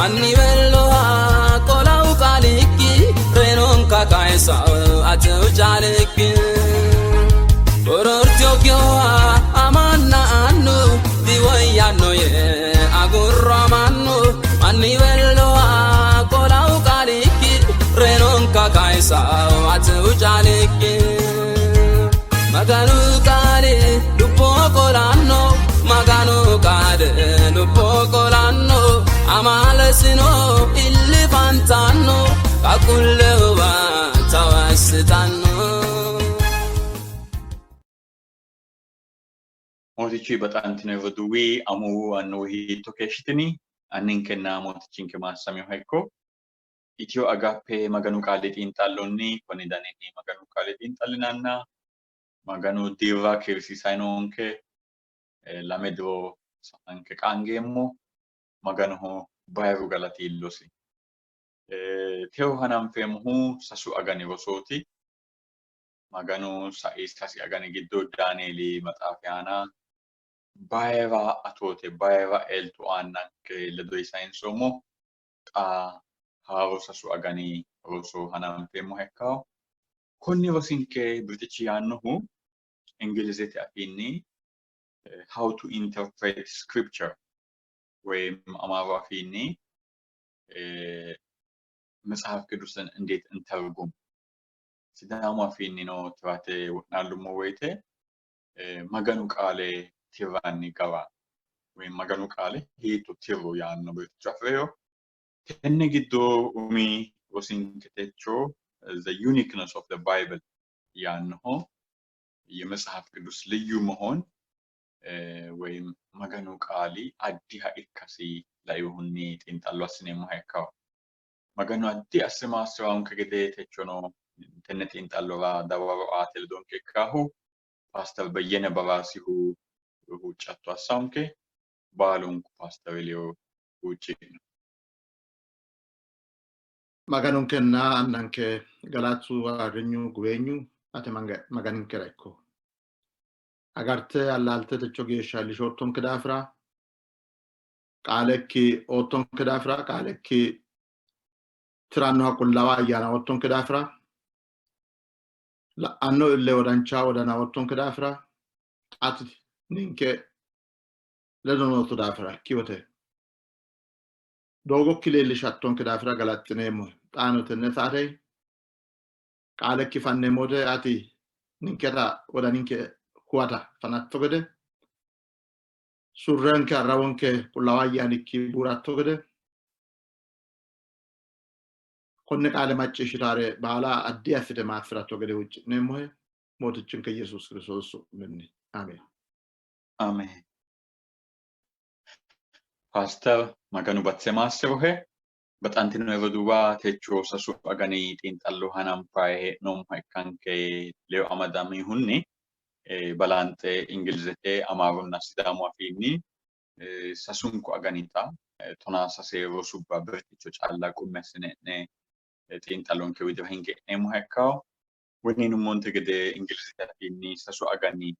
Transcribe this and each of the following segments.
Manniweelloha qolau qaalikki reyinonka kayisao atehu jaalikki. Borortiyokkiha amanna annu diwoyyanno yee agurro mannu. Manniweelloha qolau qaalikki reyinonka kayisao atehu jaalikki. Maganu qaali lubbo qolanno, Maganu qaali lubbo qolanno, amaalesino illifantanno, qaaqquullewa tawassitanno. Mootichu baxantino roduuwi, amuwu, annuwu hiitto keeshshitini? Anninkenna Mootichinke maassaminoha ikko. Itiyo Agape Maganu Qaali xiinxallonni konni daninni Maganu Qaale xiinxallinanna Maganu dirra kiirsiisanni noonke. 2 diro sa'anke qaangeemmo. Maganoho bayiru galati iillosi. Techo hananfeemmohu 3 agani rosooti. Maganu sai 3 agani giddo Daanieeli maxaafi aana bayira atoote, bayira elto aannanke ledo sayinsoommo. Xa haaro 3 agani roso hananfeemmoha ikkanno. Konni rosinke birxichi yaannohu Ingilizete afiinni How to Interpret Scripture ወይም Amaaru afiinni መጽሐፍ ቅዱስን እንዴት እንተርጉም፣ Sidaamu afiinnino tirate wo'naallummo woyite Maganu qaale tirranni gara woyi Maganu qaale hiitto tirro yaanno birxicho afi'rino. Tenne giddo umi rosinke techo The Uniqueness of the Bible yaannoho የመጽሐፍ ቅዱስ ልዩ መሆን ወይም Maganu qaali addiha ikkasi lainohunni xiinxallo assineemmoha ikkanno. Maganu addi asse maassi'raanke gede techono tenne xiinxallora dawaro aate ledonke ikkahu Paaster Beyyene Baraasihu huuccatto assanke baalunku Paaster ledo huucci'no. Maganunkenna Annanke galatu ayirrinyu guweenyu ate Maganinkera ikko. Agarte allaalte techo geeshsha iillishoottonke daafira, qaalekki oottonke daafira, qaalekki tirannoha qullaawa ayyaana oottonke daafira, la'anno ille wodancha wodana oottonke daafira, ati ninke ledo nootto daafira ikkiwote doogokki leellishattonke daafira galaxxineemmohe. Xaano tenne saate qaalekki fanneemmo wote ati ninketa wodaninke huwata fanatto gede, surrenke arrawonke qullaawa ayyaanikki buuratto gede, konne qaale macciishshitaare baala addi assite maassi'ratto gede huucci'neemmohe Mootichinke Yesuus Kiristoosi su'minni. Ameen. Ameen. Paaster Maganu batise maassi'rohe. Baxantino roduuwa techo 3 agani xiinxallo hananfayi hee'noommoha ikkanke ledo amadamihunni balanxe Ingilizete, Amaarunna Sidaamu afiinni 3 aganita 13 rosubba birxicho calla qummi assine'ne xiinxallonke widira hinge e'neemmoha ikkanno. Woni yinummonte gede Ingilizete afiinni 3 agani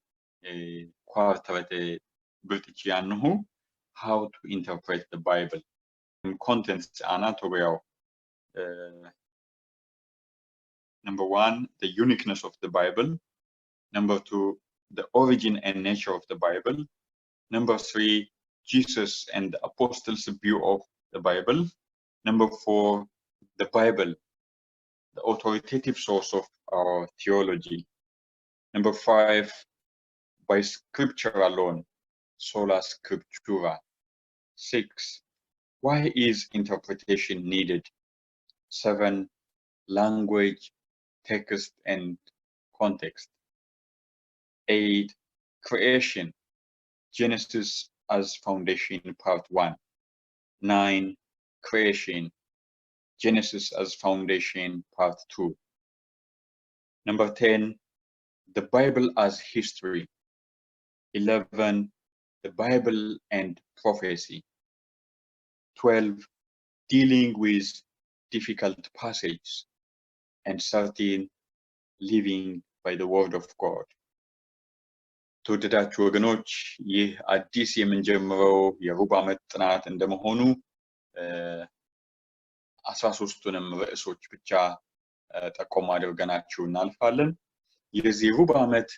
kuarterete birxichi yaannohu How to Interpret the Bible contents aana togo yawo. Number 1, the uniqueness of the Bible. Number 2, the origin and nature of the Bible. Number 3, Jesus and the apostles' view of the Bible. Number 4, the Bible, the authoritative source of our theology. Number 5, by scripture alone, sola scriptura. 6, why is interpretation needed? 7, language, text, and context. 8, creation, Genesis as foundation, part 1. 9, creation, Genesis as foundation, part 2. Number 10, the Bible as history. 11, the Bible and prophecy. 12, dealing with difficult passages. And 13, living by the word of God. ተወደዳችሁ ወገኖች፣ ይህ አዲስ የምንጀምረው የሩብ ዓመት ጥናት እንደመሆኑ 13ቱንም ርዕሶች ብቻ ጠቆም አድርገናችሁ እናልፋለን። የዚህ ሩብ ዓመት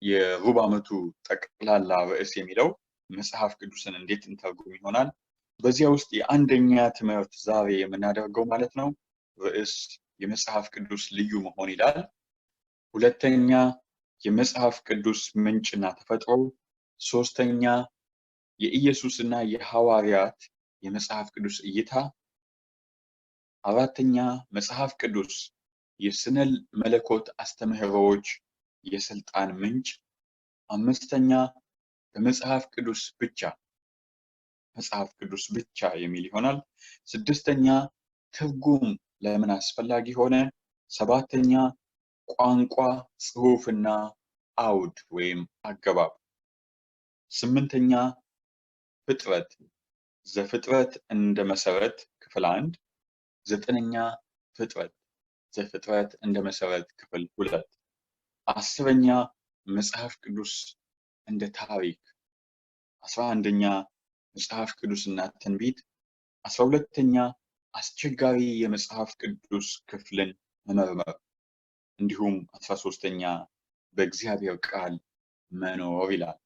የሩብ ዓመቱ ጠቅላላ ርዕስ የሚለው መጽሐፍ ቅዱስን እንዴት እንተርጉም ይሆናል። በዚያ ውስጥ የአንደኛ ትምህርት ዛሬ የምናደርገው ማለት ነው ርዕስ የመጽሐፍ ቅዱስ ልዩ መሆን ይላል። ሁለተኛ የመጽሐፍ ቅዱስ ምንጭና ተፈጥሮ፣ ሶስተኛ የኢየሱስና የሐዋርያት የመጽሐፍ ቅዱስ እይታ፣ አራተኛ መጽሐፍ ቅዱስ የስነ መለኮት አስተምህሮዎች የስልጣን ምንጭ፣ አምስተኛ በመጽሐፍ ቅዱስ ብቻ መጽሐፍ ቅዱስ ብቻ የሚል ይሆናል። ስድስተኛ ትርጉም ለምን አስፈላጊ ሆነ? ሰባተኛ ቋንቋ ጽሑፍና አውድ ወይም አገባብ። ስምንተኛ ፍጥረት ዘፍጥረት እንደ መሰረት ክፍል 1። ዘጠነኛ ፍጥረት ዘፍጥረት እንደ መሰረት ክፍል 2። 10ኛ መጽሐፍ ቅዱስ እንደ ታሪክ። 11ኛ መጽሐፍ ቅዱስና ትንቢት። 12ኛ አስቸጋሪ የመጽሐፍ ቅዱስ ክፍልን መመርመር፣ እንዲሁም 13ኛ በእግዚአብሔር ቃል መኖር ይላል።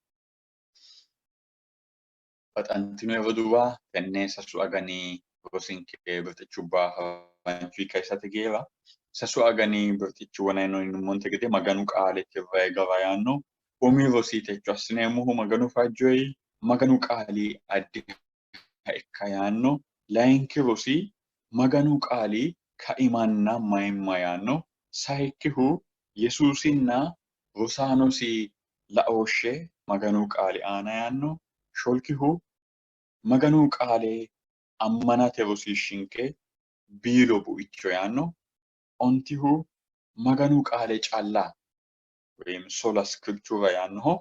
Baxantino roduuwa, tenne 3 agani rosinke birxichubba haranchu kayisate geera 3 agani birxichu wonayino yinummonte gede Maganu qaale tirrayi gara yaanno. Umi rosi techo assineemmohu Maganu fajjoyi Maganu qaali addiha ikka yaanno. Layinki rosi Maganu qaali kaimanna mayimma yaanno. Sayikkihu Yesuusinna rosaanosi laooshshe Maganu qaali aana yaanno. Shoolkihu Maganu qaale ammanate rosiishshinke biilo buicho yaanno. Ontihu Maganu qaale calla ወይም sola scriptura yaannoho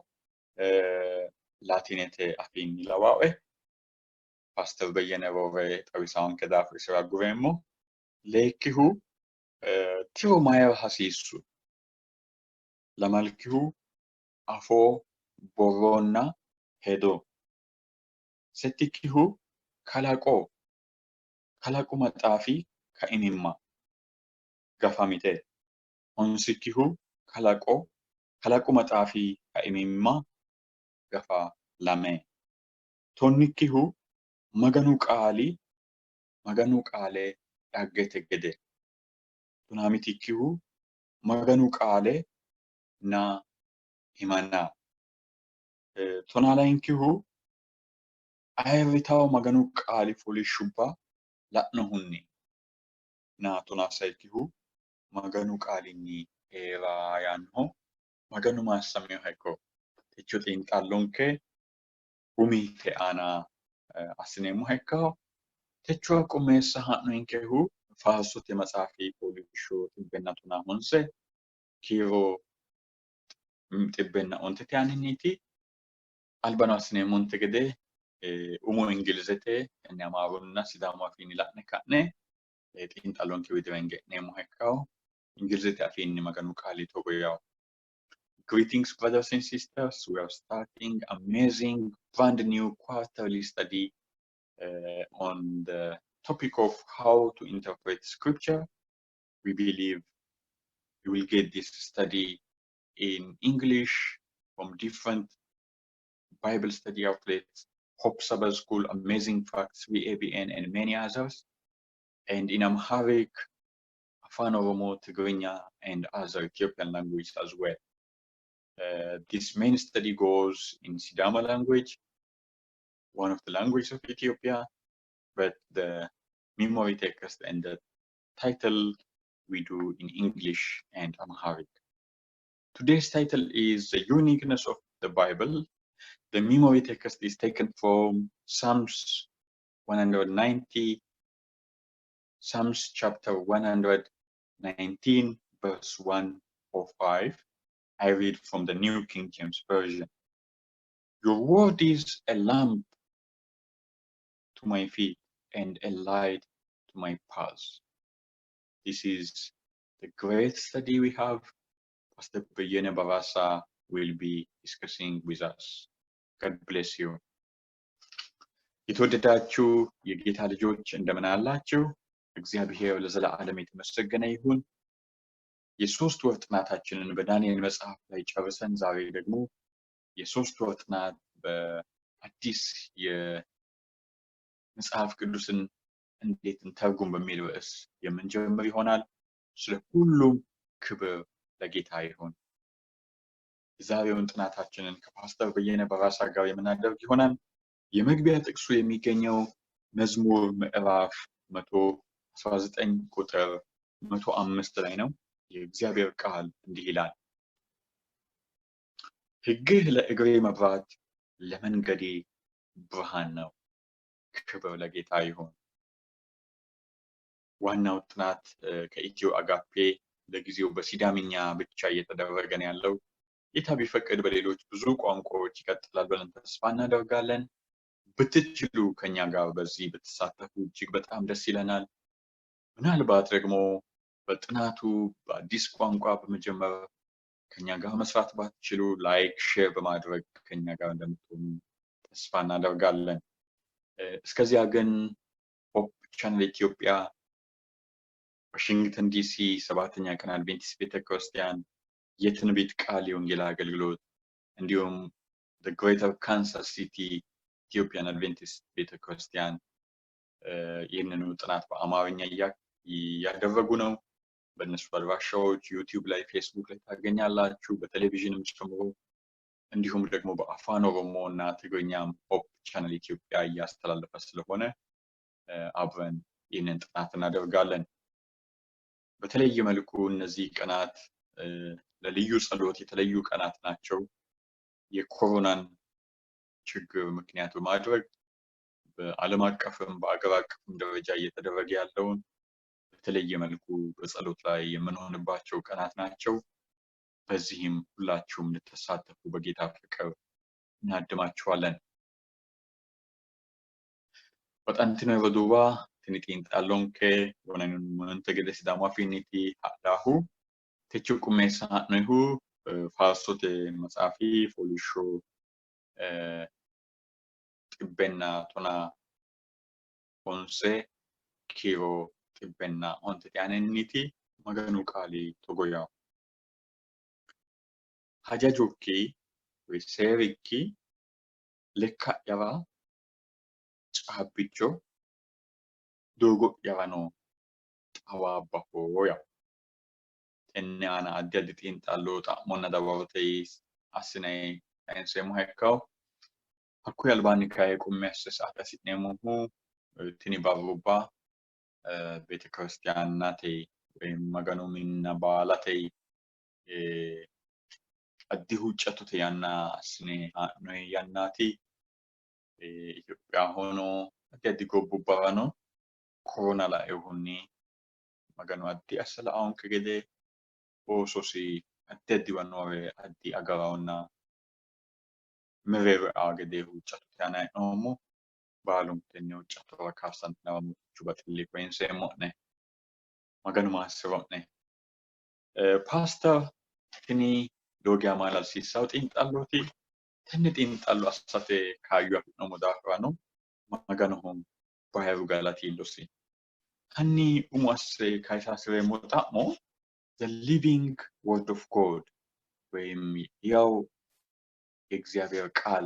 Laatinete afiinni lawaawe Paaster Beyyene Roore xawisaanke daafo isira agureemmo. Leekkihu tiro mayira hasiissu? Lamalkihu afoo borronna hedo. Settikkihu kalaqo kalaqu maxaafi kaimimma gafamite. Honsikkihu kalaqo kalaqu maxaafi kaimimma gafa 2. Tonnikkihu Maganu qaali Maganu qaale dhaggete gede. Tonamitikkihu Maganu qaale na himana. Tonalayinkihu ayirritawo Maganu qaali fooliishshubba la'nohunni na 16kihu Maganu qaalinni hee'ra yaannoho. Maganu maassaminoha ikko. Techo xiinxallonke umite aana assineemmoha ikkaho. Techo qummeessa haa'noyinkehu Faarsote maxaafi fooliishsho 119 kiiro 105 aaninniiti. Albano assineemmonte gede umo Ingilizete tenne Amaarunna Sidaamu afiinni la'ne ka'ne xiinxallonke widira hinge'neemmoha ikkaho. Ingilizete afiinni Maganu qaali togo yawo. Greetings, brothers and sisters. We are starting amazing brand new quarterly study on the topic of how to interpret scripture. We believe you will get this study in English from different Bible study outlets, Hope Sabbath School, Amazing Facts, VABN, and many others, and in Amharic, Afan Oromo, Tigrinya, and other Ethiopian languages as well. This main study goes in Sidama language, one of the languages of Ethiopia, but the memory text and the title we do in English and Amharic. Today's title is The Uniqueness of the Bible. The memory text is taken from Psalms 190, Psalms chapter 119, verse 105. I read from the New King James Version. Your word is a lamp to my feet and a light to my path. This is the great study we have. Pastor Beyene Barasa will be discussing with us. God bless you. የተወደዳችሁ የጌታ ልጆች እንደምን አላችሁ? እግዚአብሔር ለዘላለም የተመሰገነ ይሁን። የሶስት ወር ጥናታችንን በዳንኤል መጽሐፍ ላይ ጨርሰን ዛሬ ደግሞ የሶስት ወር ጥናት በአዲስ የመጽሐፍ ቅዱስን እንዴት እንተርጉም በሚል ርዕስ የምንጀምር ይሆናል። ስለ ሁሉም ክብር ለጌታ ይሁን። የዛሬውን ጥናታችንን ከፓስተር በየነ በራሳ ጋር የምናደርግ ይሆናል። የመግቢያ ጥቅሱ የሚገኘው መዝሙር ምዕራፍ 119 ቁጥር 105 ላይ ነው። የእግዚአብሔር ቃል እንዲህ ይላል፣ ሕግህ ለእግሬ መብራት ለመንገዴ ብርሃን ነው። ክብር ለጌታ ይሁን። ዋናው ጥናት ከኢትዮ አጋፔ ለጊዜው በሲዳምኛ ብቻ እየተደረገ ነው ያለው። ጌታ ቢፈቅድ በሌሎች ብዙ ቋንቋዎች ይቀጥላል ብለን ተስፋ እናደርጋለን። ብትችሉ ከኛ ጋር በዚህ ብትሳተፉ እጅግ በጣም ደስ ይለናል። ምናልባት ደግሞ በጥናቱ በአዲስ ቋንቋ በመጀመር ከኛ ጋር መስራት ባትችሉ like፣ share በማድረግ ከኛ ጋር እንደምትሆኑ ተስፋ እናደርጋለን። እስከዚያ ግን Hope Channel ኢትዮጵያ፣ ዋሽንግተን ዲሲ ሰባተኛ ቀን አድቬንቲስት ቤተክርስቲያን የትንቢት ቃል የወንጌል አገልግሎት እንዲሁም Greater Kansas City Ethiopian Adventist ቤተክርስቲያን ይህንኑ ጥናት በአማርኛ እያደረጉ ነው። በእነሱ አድራሻዎች YouTube ላይ፣ ፌስቡክ ላይ ታገኛላችሁ፣ በቴሌቪዥንም ጨምሮ እንዲሁም ደግሞ በአፋን ኦሮሞ እና ትግርኛም Hope Channel ኢትዮጵያ እያስተላለፈ ስለሆነ አብረን ይህንን ጥናት እናደርጋለን። በተለየ መልኩ እነዚህ ቀናት ለልዩ ጸሎት የተለዩ ቀናት ናቸው። የኮሮናን ችግር ምክንያት በማድረግ በዓለም አቀፍም በአገር አቀፍም ደረጃ እየተደረገ ያለውን በተለየ መልኩ በጸሎት ላይ የምንሆንባቸው ቀናት ናቸው። በዚህም ሁላችሁም እንድትሳተፉ በጌታ ፍቅር እናድማችኋለን። Baxantino roduuwa tini xiinxallonke wonanummonte gede Sidaamu afiinniiti hadhaahu techo qummeessa ha'noyihu faarsote maxaafi fooliishsho 119 kiiro 105 aaninniiti. Maganu qaali togo yawo: hajajokki woyi seerikki lekka'yara caabbicho doogo'yarano xawaabbaho yawo. Tenne aana addi addi xiinxallo xa'monna dawarote assinayi sayinseemmoha ikkawo. Hakkuyi albaanni kayi qummi asse sa"ate hasi'neemmohu tini barrubba beetekiristiyaannate woyi Maganu minna baalate addi huuccattote yanna assine haa'noyi yannaati. Itophiyahono addi addi gobbubbarano korona lainohunni Maganu addi asse la"anonke gede oososi addi addiwa noore addi agaraonna mereero eaa gede huuccattote aana hee'noommo. Baalunku tenne huuccattora karsantinara Mootichu baxilli koyinseemmo'ne. Maganu maassiro'ne. Paaster, tini lowo geya maala'lisiissawo xiinxallooti. Tenne xiinxallo assate kaayyo afi'noommo daafirano Maganoho bayiru galati iillosi. Hanni umo asse kayisa hasi'reemmo xa'mo the living word of God ወይም ያው የእግዚአብሔር ቃል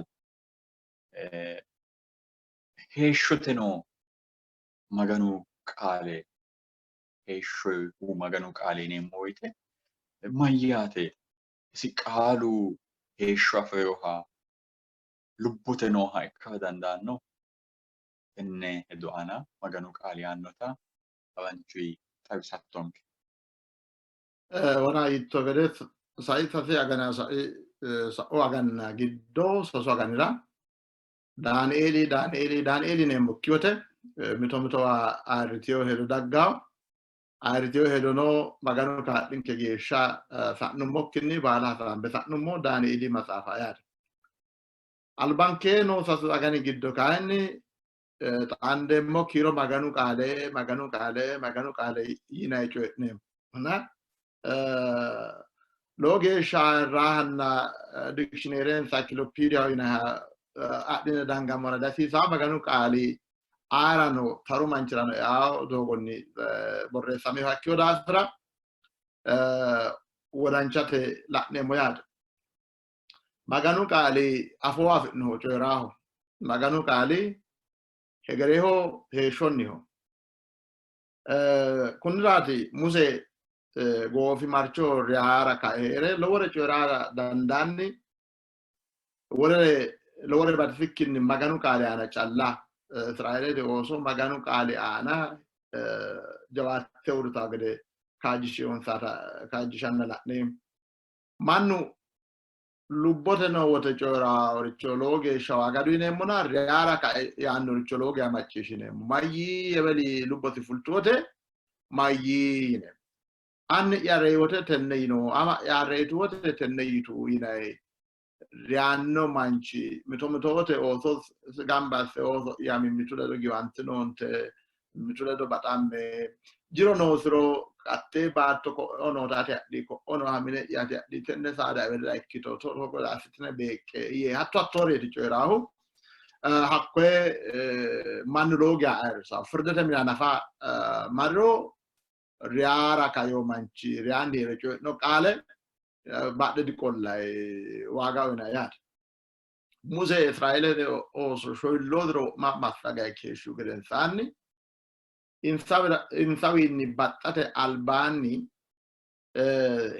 heeshshote noo Maganu qaale heeshshohu Maganu qaale yineemmo woyite mayyaate? Isi qaalu heeshsho afi'rinoha lubbote nooha ikkara dandaanno? Tenne hedo aana Maganu qaali yaannota haranchuyi xawisattonke. Wona yiitto gede sai sase agana sai sa'u aganna giddo sasu aganira Daanieeli Daanieeli Daanieeli yineemmokki wote mito mitowa ayirritiyo hedo daggawo. Ayirritiyo hedono Maganu kaa'linke geeshsha sa'nummokkinni baala hasaambe sa'nummo Daanieeli maxaafa yaate. Albankee noo sasu agani giddo kayinni xaandeemmo kiiro Maganu qaale Maganu qaale Maganu qaale yinanni coyi'neemmo. Na lowo geeshsha ayirrahanna dictionary encyclopedia yinanniha adhine dangammora dihasiisanno. Maganu qaali aarano taru manchirano eao doogonni borreessaminoha ikkino daafira wodanchate la'neemmo yaate. Maganu qaali afoo afi'noho, coyi'raaho. Maganu qaali hegereho, heeshshonniho. Kunniraati Muse goofimarcho reyara kae hee're lowore coyi'rara dandaanni wolere lowore batisikkinni Maganu qaali aana calla Israeelete ooso Maganu qaali aana jawaatte uurritanno gede kaajjishanna la'neemmo. Mannu lubbote noo wote coyi'raaricho lowo geeshsha waaga duyineemmona reyara kae yaannoricho lowo geeshsha macciishshineemmo. Mayyii eweli lubbosi fultu wote mayyii yineemmo. Anni'ya reyi wote tenne yino, ama'ya reyitu wote tenne yitu yinayi reyanno manchi mito mito wote ooso gamba asse ooso'ya mimmitu ledo giwantinoonte, mimmitu ledo baxamme, jiro noosiro qattee baatto ko'o noota ati adhi, ko'o nooha mine'ya ati adhi, tenne saada ewelira ikkito, togo assitine beeqqe yee hatto hattooreeti coyi'raahu. Hakkoye mannu lowo geya ayirrisawo. Firdete minira nafa marriro reyara kaino manchi reyanni hee're coyi'no qaale badhe diqollayi, waaga uyinanni yaate. Muse Israeelete ooso shoyilloo diro wo'ma massagayi keeshshihu gedensaanni insawiinni baxxate albaanni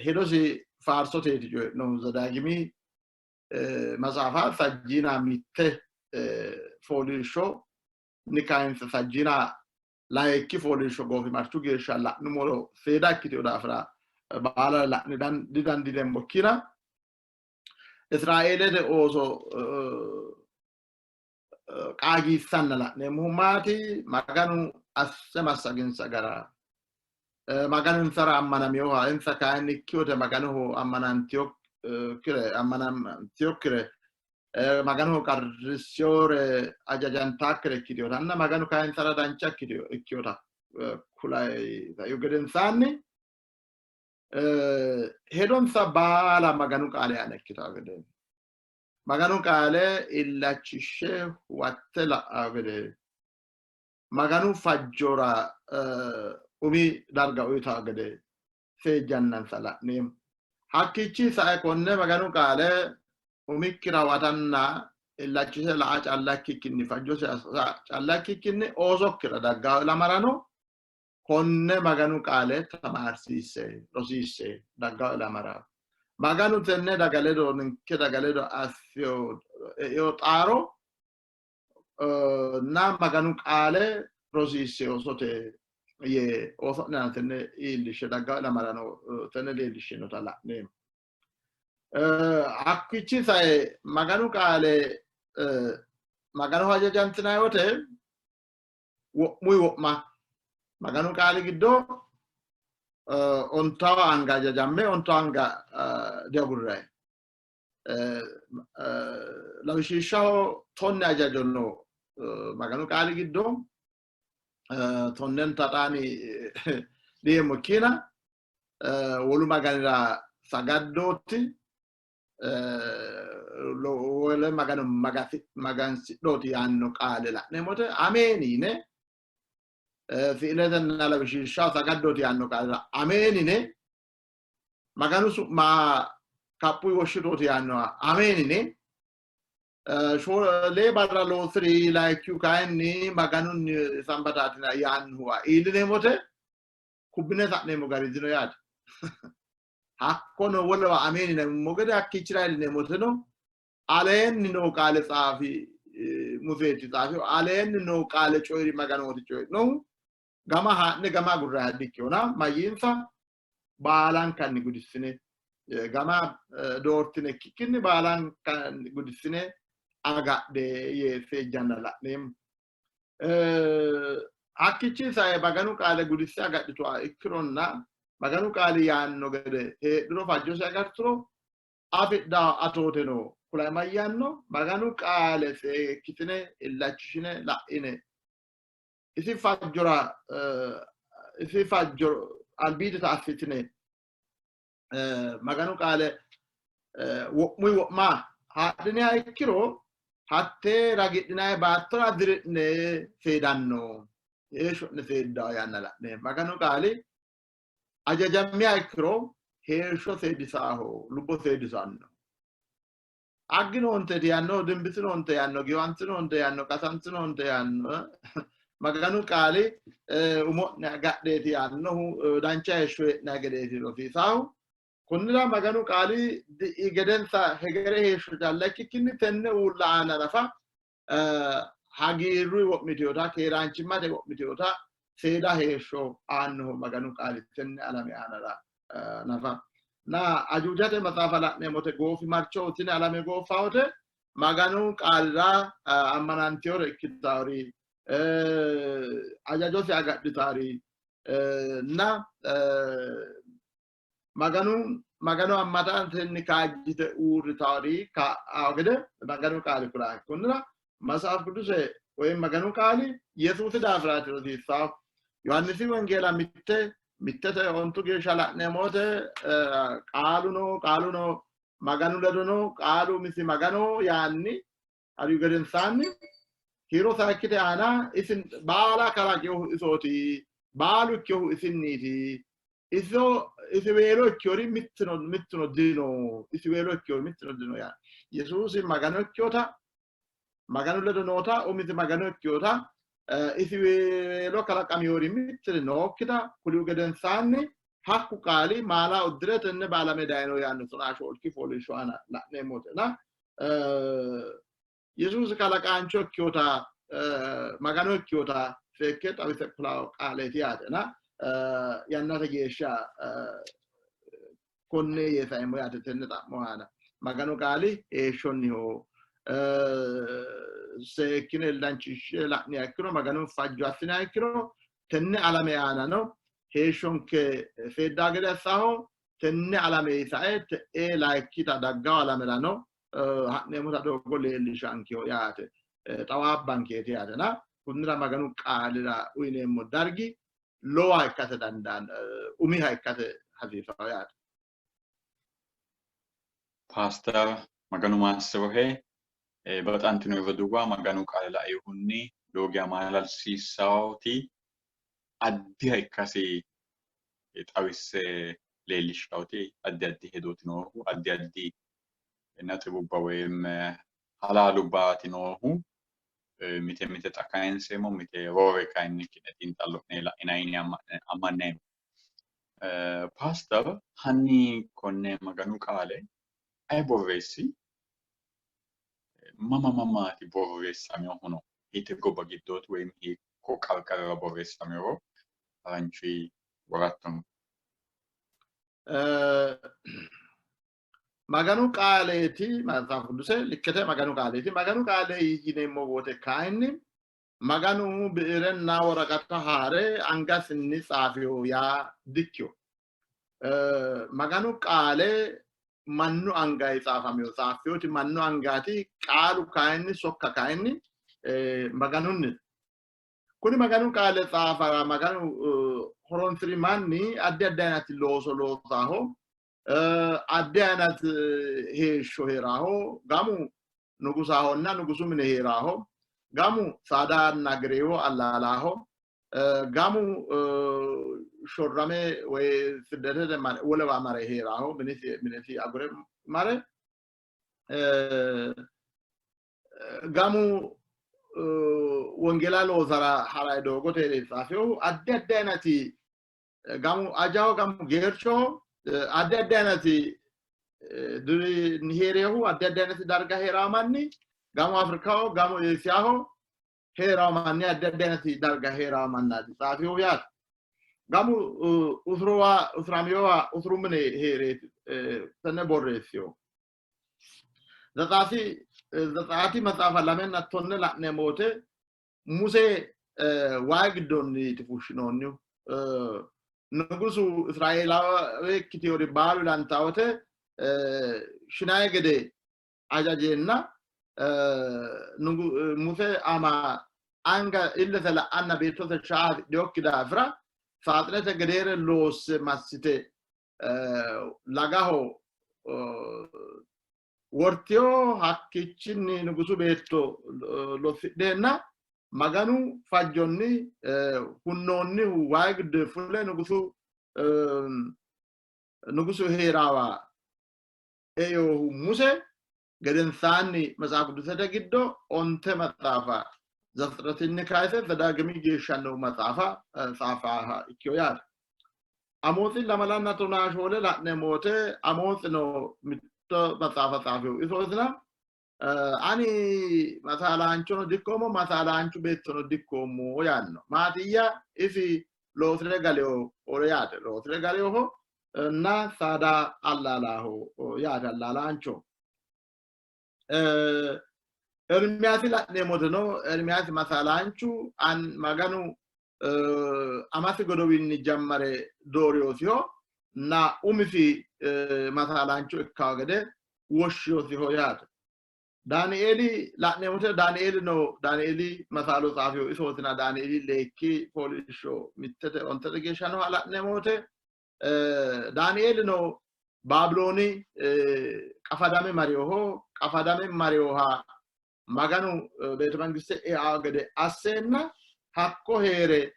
hedosi faarsoteeti coyi'nohu. Zedaagimi maxaafa sajjiina mitte fooliishsho ni kayinse sajjiina layinki fooliishsho goofimarchu geeshsha la'nummoro seeda ikkitino daafira baala la'ne didandiineemmokkina Israeelete ooso qaagiissanna la'neemmohu maati? Maganu asse massaginsa gara, Maganu insara ammanaminoha, insa kayinni ikkiyote Maganoho ammanantinokkire, Maganoho qarrissiyore, hajajantaakkire ikkitinotanna Maganu kayinni insara dancha ikkinota kulayi saihu gedensaanni hedonsa baala Maganu qaale aana ikkitanno gede, Maganu qaale illachishshe huwatte la'anno gede, Maganu fajjora umi darga uyitanno gede seejjannansa la'neemmo. Hakkiichi sae konne Maganu qaale umikkira huwatanna illachishe la'a calla ikkikkinni, fajjosi assa calla ikkikkinni oosokkira dagganno ilamarano konne Maganu qaale tamaarsiisse, rosiisse dagganno ilamara. Maganu tenne daga ledo, ninke daga ledo assino eino xaaro na Maganu qaale rosiisse oosote yee ooso'nera tenne iillishshe dagganno ilamarano tenne leellishshinota la'neemmo. Hakkiichi sae Maganu qaale Maganoho hajajantinanni wote wo'muyi wo'ma Maganu qaali giddo ontawa anga hajajamme ontawa anga diagurranni. Lawishshaho tonne hajajo no Maganu qaali giddo, tonnenta xaani diyeemmo ikkiina wolu maganira sagaddooti, wole magano magansidhooti yaanno qaale la'neemmote ameeni yine fiiletenna lawishshaho sagaddooti yaanno qaalira ameeni yine, Maganu su'ma kaphuyi woshshitooti yaannoha ameeni yine, lee barra loosiri layikkihu kayinni Maganunni sambataatina yaannohuwa iillineemmote kubbine sa'neemmo gari dino yaate. Hakkono wolewa ameeni yineemmo gede hakkiichira iillineemmoteno aleenni noo qaale xaafi Museeti xaafi, aleenni noo qaale coyi'ri Maganooti coyi'nohu, gama haa'ne gama agurranniha dikkinona mayyiinsa baalankanni gudissine gama doortine ikkikkinni baalankanni gudissine agadhe yee seejjanna la'neemmo. Hakkiichi sae Maganu qaale gudisse agadhituha ikkironna Maganu qaali yaanno gede heedhuro fajjosi agarturo afidhanno atooteno kulayi mayyaanno? Maganu qaale seekkitine illachishine la'ine isi fajjora isi fajjo albiidita assitine Maganu qaale wo'muyi wo'ma haadhiniha ikkiro Hattee ragidhinanni baattora diri'ne seedanno, heeshsho'ne seeddawo yaanna la'neemmo. Maganu qaali ajajammiha ikkiro heeshsho seedisaaho, lubbo seedisanno. Agginoonte yaanno, dimbisinoonte yaanno, giwantinoonte yaanno, qasantinoonte yaanno. Maganu qaali umo'ne agadheeti yaannohu, dancha heeshsho hee'nanni gedeeti rosiisaahu. Kunnira Maganu qaali gedensa hegere heeshsho calla ikkikkinni tenne uulla aana nafa hagiirru wo'mitinota, keeraanchimmate wo'mitinota seeda heeshsho aannoho Maganu qaali tenne alame aanara nafa. Na ajuujate maxaafa la'neemmote goofimarcho tini alame gooffawote Maganu qaalira ammanantewore ikkitawori, ajajosi agadhitawori na Maganu Magano ammanatenni kaajjite uurritawori kaa'awo gede Maganu qaali kulanno. Kunnira Maxaafu Qiduse woyi Maganu qaali Yesuusi daafiraati rosiissawo. Yohaannisi Wongeela mitte mittete ontu geeshsha la'neemmo wote qaaluno qaaluno Maganu ledo no, qaalu umisi Magano yaanni harihu gedensaanni kiiro sayikkite aana isi baala kalaqinohu isooti, baalu ikkinohu isinniiti, iso isiweelo ikkiyori mittino mittino dino, isiweelo ikkiyori mittino dino yaa Yesuusi Magano ikkinota, Maganu ledo noota, umisi Magano ikkinota, isiweelo kalaqamiyori mittiri nookkita kulihu gedensaanni hakku qaali maala uddire tenne baalame dayino yaanno tonaa shoolki fooliishsho aana la'neemmotena Yesuusi kalaqaancho ikkinota, Magano ikkinota seekke xawise kulanno qaaleeti yaatena yannate geeshsha konne yee saeemmo yaate tenne xa'mo aana. Maganu qaali heeshshonniho. Seekkine illanchishe la'niha ikkiro, Maganu fajjo assiniha ikkiro tenne alame aanano heeshshonke seeddaa gede assaho, tenne alame sae te'ee layikkita daggawo alamerano ha'neemmota doogo leellishankeho yaate, xawaabbankeeti yaatena kunnira Maganu qaalira uyineemmo dargi lowoha ikkate dandaanno, umiha ikkate hasiisanno yaate. Paaster Maganu maassirohe. Baxantino roduuwa, Maganu qaale lainohunni lowo geya maalalsiissawoti addiha ikkasi xawisse leellishshawoti addi addi hedooti noohu, addi addi naxibubba woyim halaalubbaati noohu. Mite mite xa kayinseemmo, mite roore kayinni ki'ne xiinxallo'ne la'inanni yine ammanneemmo. Paaster, hanni konne Maganu qaale ayi borreessi? Mama mamaati borreessaminohuno? Hiitte gobba giddooti woyim hiikko qarqarira borreessaminoro haranchuyi worattonke. Maganu qaaleeti Maxaafu Qiduse likkete Maganu qaaleeti. Maganu qaale yineemmo wote kayinni Maganu biirenna woraqata haare angasinni tsaafino yaa dikkino. Maganu qaale mannu angayi tsaafamino, tsaaffinoti mannu angaati, qaalu kayinni sokka kayinni Maganunni. Kuni Maganu qaale tsaafara Maganu horonsi'ri manni addi addi ayinati looso loosaho, addi ayinati heeshsho hee'raho, gamu nugusahonna nugusu mine hee'raho, gamu saadanna gereewo allaalaho, gamu shorrame woy siddetete mare wolewa mare hee'raho, minesi agure mare, gamu wongeela loosara ha'ray doogote hee're tsaafinohu addi addi ayinati gamu ajaho gamu geerchoho addi addi ayinati hee'reehu addi addi ayinati darga hee'rawo manni gamu Afrikaho gamu Eesiyaho hee'rawo manni addi addi ayinati darga hee'rawo mannaati tsaafinohu yaate. Gamu usurowa usuramiyowa usuru mine hee'reeti tenne borreessinohu. Zetsaati Zetsaati maxaafa lamenna tonne la'neemmo wote Muse wayi giddonniiti fushshinoonnihu. Nugusu Israeelaawe ikkitinori baalu ilantanno wote shinanni gede hajajeenna Muse ama anga illese la'anna beettose shaa hasidhinokki daafira saaxinete gedeere loosse massite lagaho Wortiyo hakkichinni nugusu beetto lossidheenna Maganu fajjonni hunnoonnihu wayi giddo fule nugusu hee'raawa eohu Muse gedensaanni Matsaaf Qidusete giddo 10 maxaafa Zafixiratinni kayise Zedaagimi geeshsha noo maxaafa tsaafaha ikkiyo yaate. Amootsi 24 la'neemmo wote Amootsino mitto maxaafa tsaafehu isootina ani masaalaanchono dikkoommo masaalaanchu beettono dikkoommo yaanno. Maatiyya isi loosire galeho yaate loosire galeho na saada allaalaho yaate allaalaancho. Ermiyaasi la'neemmoteno Ermiyaasi masaalaanchu Maganu amasi godowinni jammare dooriyosiho na umisi masaalaancho ikkawo gede woshshiyosiho yaate. Daanieeli la'neemmote Daanieelino Daanieeli masaalo tsaafihu isootina Daanieeli leekki fooliishsho mittete ontete geeshsha nooha la'neemmo wote Daanieelino Baabilooni qafadame marinoho qafadame marinoha Maganu beete mangiste eao gede asseenna hakko hee're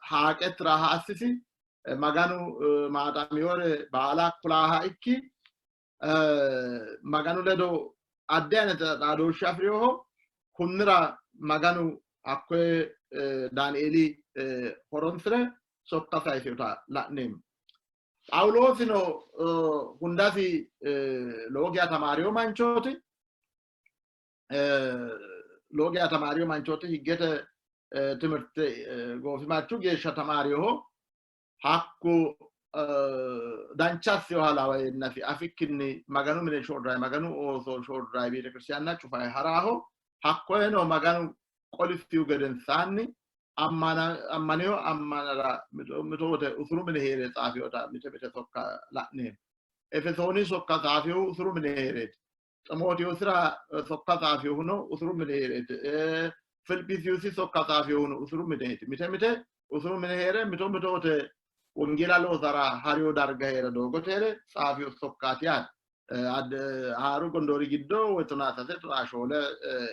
haaqe tiraha assisi Maganu maaxamiyore baala kulaaha ikki Maganu ledo addi ayinete xaadooshshe afi'rinoho. Kunnira Maganu hakkoye Daanieeli horoonsi're sokka sayisinota la'neemmo. Phaawuloosino hundasi lowo geya tamaariyo manchooti. Lowo geya tamaariyo manchooti higgete timirte goofimarchu geeshsha tamaariyoho. Hakku dancha assinoha laweennasi afikkinni Maganu mine shorrayi, Maganu ooso shorrayi beetekiristiyaanna cufayi ha'raaho. Hakkoyeno Maganu qolisihu gedensaanni ammanino ammanara mito wote usuru mine hee're xaafinota mite mite sokka la'neemmo. Efesooni sokka xaafihu usuru mine hee'reeti. Ximootewoosira sokka xaafihuno usuru mine hee'reeti. Filiphisiyusi sokka xaafihuno usuru mineeti. Mite mite usuru mine hee're mito mito wote wongeela loosara hariyo darga hee're doogote hee're xaafiyo sokkaati yaate. Haaru gondoori giddo woy 13 14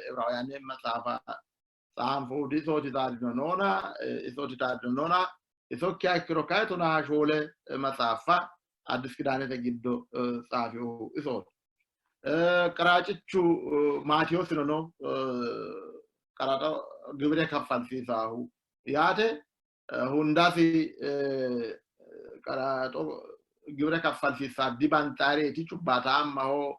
Ibiraawuyaane maxaafa tsaanfohu isooti xaadino noona isooti xaadino noona isokkiha ikkiro kayi 14 maxaaffa Addis Kidaanete giddo tsaafihu isooti. Qaraacichu Maatiyoosino no qaraxo gibire kaffalsiisaahu yaate hundasi qaraxo gibire kaffalsiisaa dibanxaareeti cubbaataammaho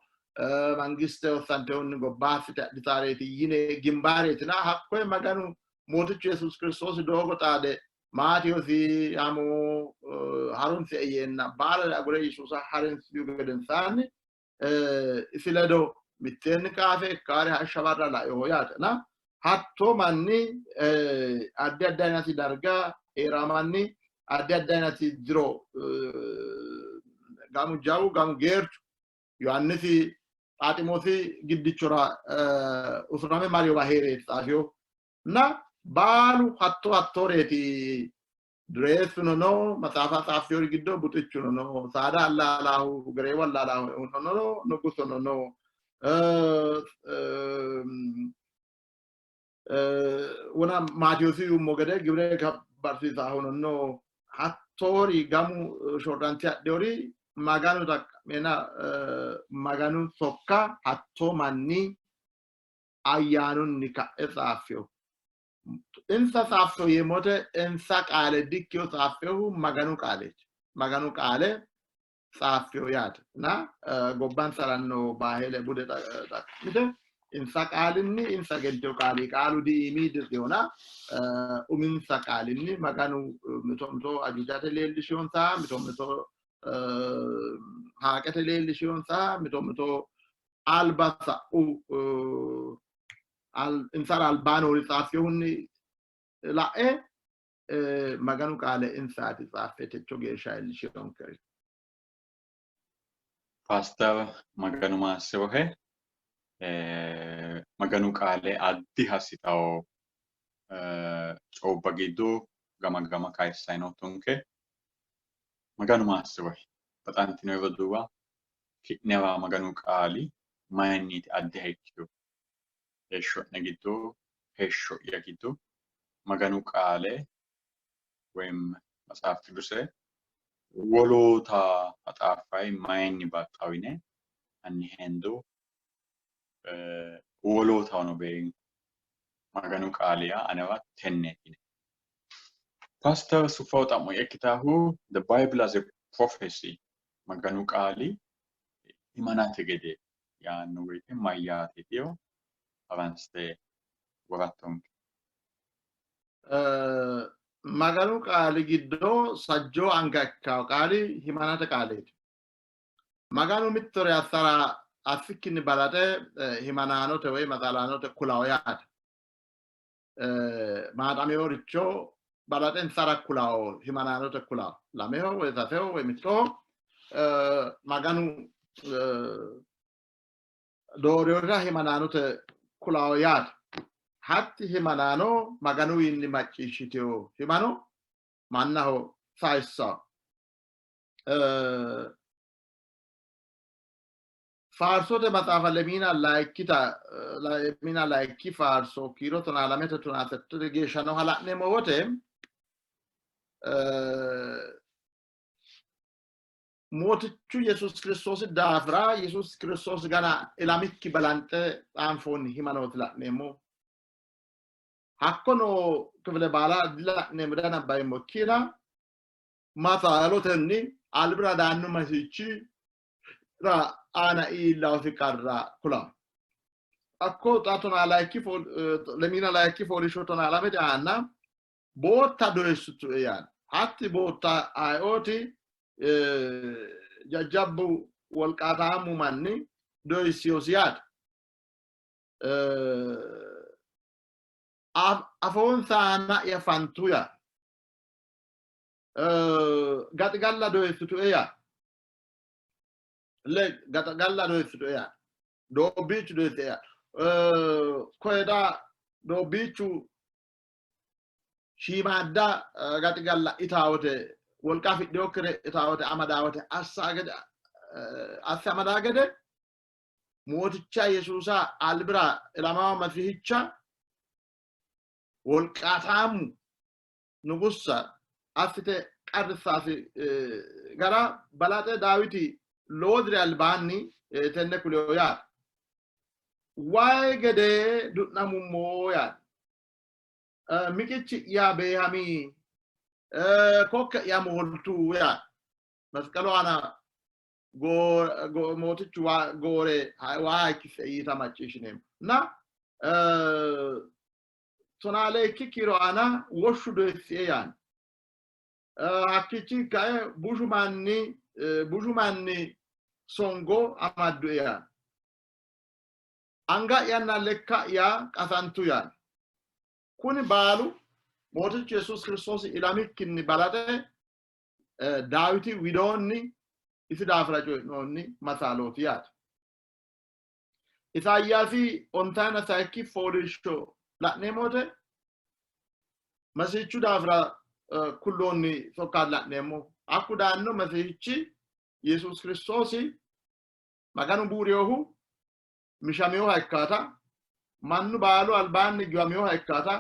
mangiste wossantehunni gobba assite adhitaareeti yine gimbaareetina hakkoye Maganu Mootichu Yesuusi Kiristoosi doogo xaade Maatiyoosi amo harunse yeenna baalare agure Yesuusa harunsihu gedensaanni isi ledo mitteenni qaafe ikkaare hashsha barra lainoho yaate. Na hattoo manni addi addi aynati darga hee'raa manni addi addi aynati jiro gamu jawu gamu geerchu Yohaannisi Phaximoosi giddichora usurame mariwa hee'reeti xaafiyo na baalu hatto hattooreeti dureessuno no maxaafa xaaffiyori giddo buxichuno no saada allaalaahu gereewu allaalaahuno no nugusuno no wona Maatiyoosi yuummo gede gibire barsiisaahuno no hattoori gamu shorrante adhiyori Maganu xaqqa'mena Maganu sokka hattoo manni ayyaanunni ka'e tsaaffino. Insa tsaaffino yeemmote insa qaale dikkino tsaaffinohu Maganu qaaleeti. Maganu qaale tsaaffino yaate. Na gobbansara noo baahele bude xaqqa'mite insa qaalinni insa gentino qaali qaalu diimi dirrihona uminsa qaalinni Maganu mito mito ajuujate leellishiyonsa mito mito haaqete leellishiyonsa mito mito alba sa'u insara albaa noori tsaaffihunni la'e Maganu qaale insaati tsaaffe techo geeshsha iillishinonkeri. Paaster Maganu maassirohe Maganu qaale addi hassitawo coubba giddo gama gama kayissanni noottonke. Maganu maassirohe. Baxantino roduuwa Ki'newa Maganu qaali mayinniiti addiha ikkiro heeshsho'ne giddo heeshsho'ya giddo Maganu qaale woyim Maxaaf Qiduse woloota maxaaffay mayinni baxxawo yine hanni hendo, wolootahono beenko. Maganu qaali yaa anewa tenneeti yine. Pastor Sufaw xa'mo ikkitaahu The Bible as a Prophecy, Maganu qaali himanate gede yaanno woyte mayyaateetiro haransite worattonke. Maganu qaali giddo sajjoo anga ikkawo qaali himanate qaaleeti. Maganu mittore assara assikkinni balaxe himanaanote woy masaalaanote kulawo yaate. Maaxameworicho balaxe insara kulawo, himanaanote kulawo. Lameho woy saseho woy mittoho Maganu dooriyorira himanaanote kulawo yaate. Hatti himanaano Maganuwiinni macciishshitino himano mannaho sayissanno. Faarsote maxaafa lemiina layikki faarso kiiro 12te 18 geeshsha nooha la'neemmo wote Mootichu Yesuus Kiristoosi daafira Yesuus Kiristoosi gana ilamikki balanxe xaanfoonni himanooti la'neemmo. Hakko noo kifile baala dila'neemmo danabbayeemmo ikkina masaalotenni albira daanno Mesihichi aana iillaosi qarra kula. Hakko xa lemiina layikki fooliishsho 12te aana bootta doyissitue yaanno. Hatti bootta ayeooti? Jajjabbu wolqaataammu manni doyissinosi yaate. Afoonsa aana'ya fantu yaate. Gaxigalla doyissitue yaate. Le gaxigalla doyissitue yaate. Doobbiichu doyissite yaate. Koyeda doobbiichu shiimaadda gaxigalla itaawote wolqa afidhinokkire itaawote amadaawote assa gede asse amadaa gede Mooticha Yesuusa albira ilamawa Masihicha wolqaataammu nugussa assite qarrissaasi gara balaxe Daawiti lowo diri albaanni tenne kulino yaate. Wayi gede du'namummo yaate. Miqichi'ya beehami, kokke'ya mooltu yaate. Masqalu aana mootichu goore waa hayikkisse yiita macciishshineemmo. Na 12 kiiro aana woshshu doyissie yaanno. Hakkiichi kae bushu manni songo amaddue yaanno. Anga'yanna lekka'ya qasantu yaanno. Kuni baalu Mootichu Yesuusi Kiristoosi ilamikkinni balaxe Daawiti widoonni isi daafira coyi'noonni masaalooti yaate. Isayaasi 53 fooliishsho la'neemmo wote Mesihichu daafira kulloonni sokka la'neemmo. Hakku daanno Mesihichi Yesuusi Kiristoosi Maganu buurinohu mishaminoha ikkaata, mannu baalu albaanni giwaminoha ikkaata,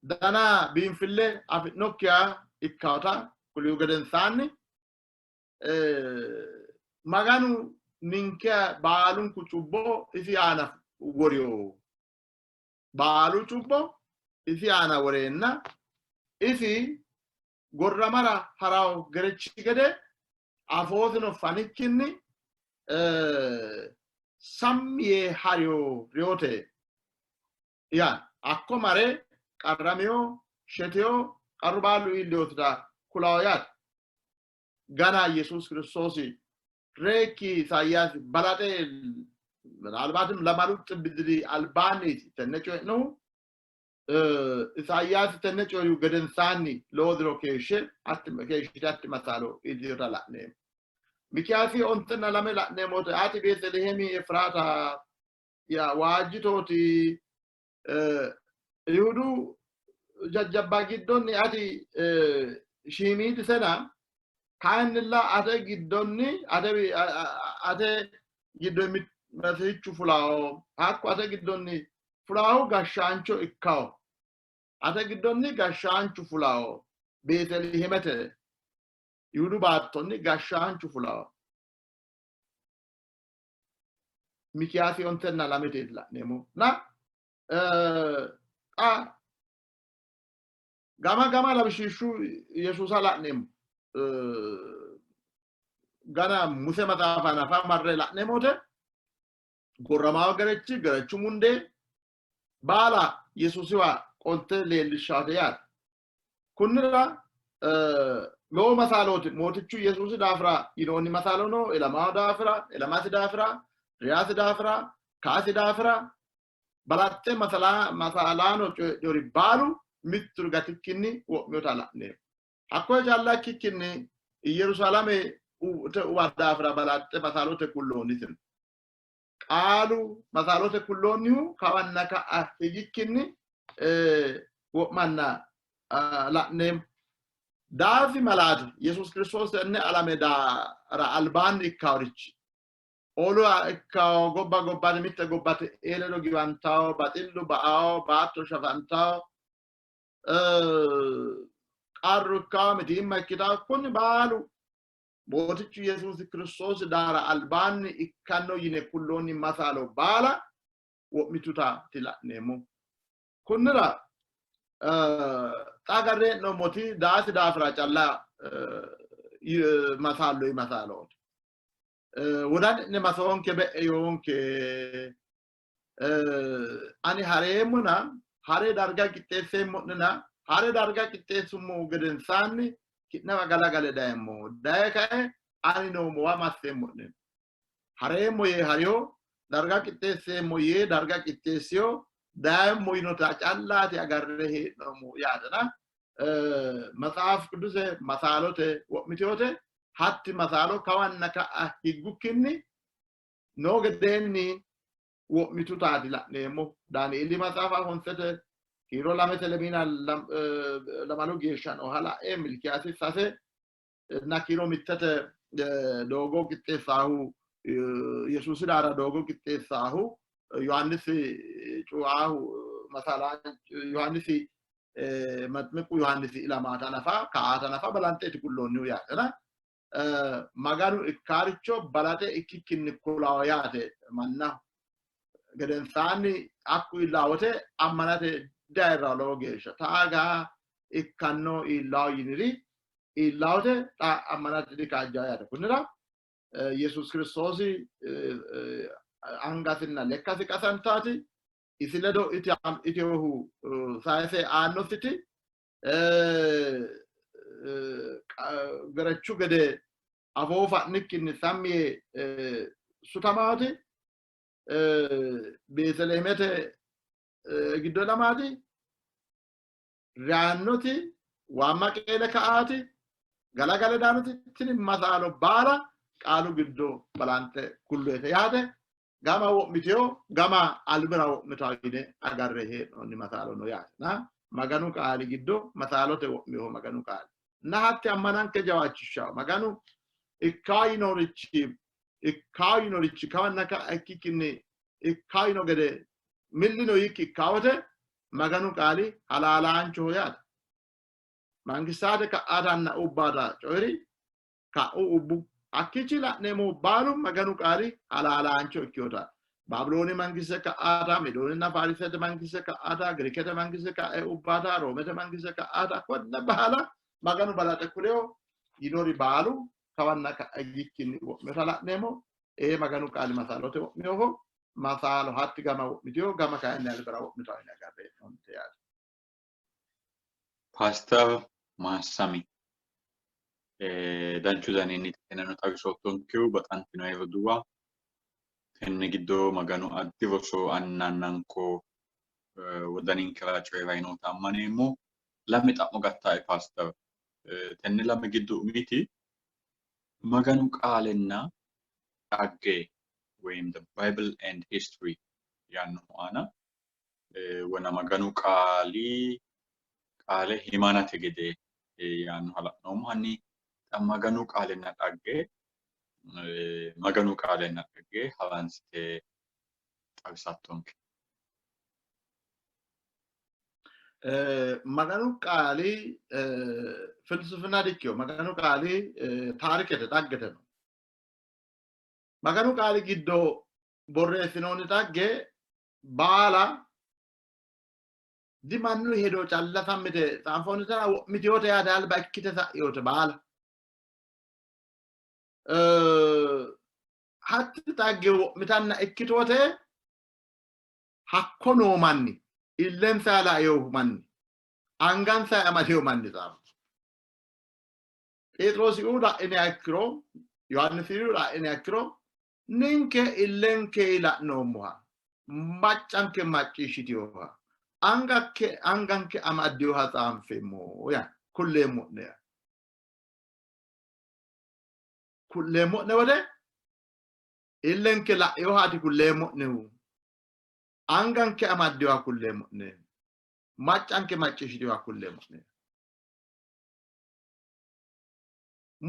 dana biinfille afi'nokkiha ikkaata kulihu gedensaanni Maganu ninke baalunku cubbo isi aana worino. Baalu cubbo isi aana woreenna isi gorramara harawo gerechi gede afoosino fanikkinni sammi yee harino reyote yaa hakko mare qarramino, shetino, qarru baalu iillinosita kulawo yaate. Gana Yesuus Kiristoosi reekki Isayaasi balaxe ምናልባትም lamalu xibbi diri albaanniiti tenne coyi'nohu. Isayaasi tenne coyi'rihu gedensaanni lowo diro keeshshe keeshshite hatti masaalo iillinota la'neemmo. Mikiyaasi 12 la'neemmo wote ati Beetelihemi Efiraata ya waajjitooti, Yihudu jajjabba giddonni ati shiimiidisena. Kayinnilla ate giddonni ate giddo Mesihichu fulawo, hakku ate giddonni fulawo gashshaancho ikkawo. Ate giddonni gashshaanchu fulawo, Beetelihemete Yihudu baattonni gashshaanchu fulawo. Mikiyaasi 12 la'neemmo. Na xa gama gama lawishshiishshu Yesuusa la'neemmo. Gana Muse maxaafa nafa marre la'neemmo wote gorramawo gerechi, gerechu mundee baala Yesuusiwa qolte leellishshaate yaate. Kunnira lowo masaalooti Mootichu Yesuusi daafira yinoonni masaalo no, ilamaho daafira, ilamasi daafira, reyasi daafira, kaasi daafira balaxxe masalaano coyidhinori baalu mitturi gatikkinni wo'minota la'neemmo. Hakkoye calla ikkikkinni Yerusaalame uwa daafira balaxxe masaalote kulloonniti no. Qaalu masaalote kulloonnihu kawanna ka'a higikkinni wo'manna la'neemmo. Daafi malaati Yesuus Kiristoos tenne alame daara albaanni ikkaworichi olu ikkawo, gobba gobbate mitte gobbate ledo giwantawo, baxillu ba'awo, baatto shafantawo, qarru ikkawo, mitiimma ikkitawo, kunni baalu Mootichu Yesuusi Kiristoosi daara albaanni ikkanno yine kulloonni masaalo baala wo'mituta la'neemmo. Kunnira xa agarre hee'noommoti daasi daafira calla masaalloyi masaalooti. Wodani'ne masoonke be'e yoonke. Ani hareemmona hare darga qixxeesseemmo'nena hare darga qixxeessummohu gedensaanni ki'newa galagale dayemmo. Daye kae ani noommowa masseemmo'ne. Hareemmo yee hariho, darga qixxeesseemmo yee darga qixxeessiho, dayemmo yinota callaati agarre hee'noommo yaatena Maxaaf Qiduse masaalote wo'mitinote hatti masaalo kawanna ka'a higgukkinni noo gedeenni wo'mitutaati la'neemmo. Daanieeli maxaafa honsete kiiro lamete lemiina lamalu geeshsha nooha la'e Milkiyaasi sase na kiiro mittete doogo qixxeessaahu Yesuusi daara doogo qixxeessaahu Yohaannisi cuuaahu masaalaanchu Yohaannisi Maxmiqu Yohaannisi ilamaata nafa ka'aata nafa balanxeeti kulloonnihu yaatena Maganu ikkaaricho balaxe ikkikkinni kulawo yaate mannaho. Gedensaanni hakku iillaa wote ammanate diayirrawo lowo geeshsha. Taaga ikkanno iillawo yiniri iillaa wote xa ammanate dikaajjawo yaate. Kunnira Yesuus Kiristoosi angasinna lekkasi qasantaati isi ledo itinohu sayise aannositi gerechu gede afoo fa'nikkinni sammi yee sutamaati Beetelihemete giddo ilamaati reyaannoti waamma qeele ka'aati galagale daanoti tini masaalo baala qaalu giddo balanxe kulloyete yaate gama wo'miteyo gama albira wo'mitawo yine agarre hee'noonni masaalo no yaate. Na Maganu qaali giddo masaalote wo'minoho Maganu qaali. Na hatti ammananke jawaachishshawo. Maganu ikkaa yinorichi ikkaa yinorichi kawanna ka'a ikkikkinni ikkaa yino gede millino yiikki ikkaa wote Maganu qaali halaalaanchoho yaate. Mangistaate ka'atanna ubbaata coyi'ri ka'u ubbu. Hakkiichi la'neemmohu baalu Maganu qaali halaalaancho ikkinota. Baabilooni mangiste ka'aata, Meedooninna Faarisete mangiste ka'aata, Girikete mangiste ka'e ubbaata, Roomete mangiste ka'aata, konne baala Maganu balaxe kuleyo yinori baalu kawanna ka'a yikkinni wo'minota la'neemmo. Ee Maganu qaali masaalote wo'minoho. Masaalo hatti gama wo'mitiyo, gama kayinni albira wo'mitawo yine agarre hee'noonnite yaate. Paaster Maassami danchu daninni tenneno xawisoottonkehu baxantinoe roduuwa, tenne giddo Maganu addi roso annannanko wodaninkera coyi'ranni noota ammaneemmo. Lame xa'mo gattae Paaster. Tenne lame giddo umiti Maganu qaalenna dhagge woyim the Bible and History yaannohu aana wona Maganu qaali qaale himanate gede yaannoha la'noommo. Hanni Xa Maganu qaalenna dhagge Maganu qaalenna dhagge haransite xawisattonke. Maganu qaali filsifina dikkino. Maganu qaali taarikete dhaggete no. Maganu qaali giddo borreessinoonni dhagge baala dimannu hedo calla sammite xaanfoonnitana wo'mitinote yaate alba ikkite sa'inote baala. Hatti xagge wo'mitanna ikkitote hakko noo manni illensa lainohu manni angansa amadino manni xaafo. Pheexiroosiuu la'iniha ikkiro Yohaannisiuu la'iniha ikkiro ninke illenke la'noommoha maccanke macciishshitinoha anganke anganke amaddinoha xaanfeemmo yaa kulleemmo'ne yaa. Kulleemmo'ne wote illenke la'inohaati kulleemmo'nehu anganke amaddinoha kulleemmo'ne maccanke macciishshitinoha kulleemmo'ne.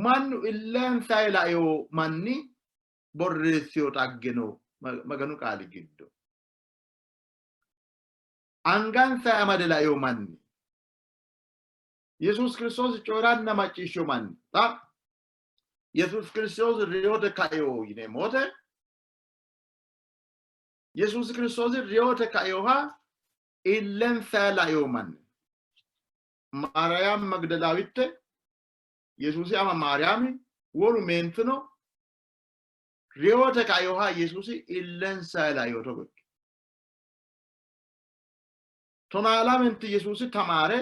Mannu illensa laino manni borreessino xagge no Maganu qaali giddo. Angansa amade laino manni Yesuus Kiristoosi coyi'ranna macciishshino manni xa Yesuus Kiristoosi reyote kaino yineemmo wote Yesuus Kiristoosi reyote kainoha illensa laino manni Maariyaam Magdalaawitte Yesuusi ama Maariyaami wolu meentino reyote kainoha Yesuusi illensa laino togo ikke. Tonaalamenti Yesuusi tamaare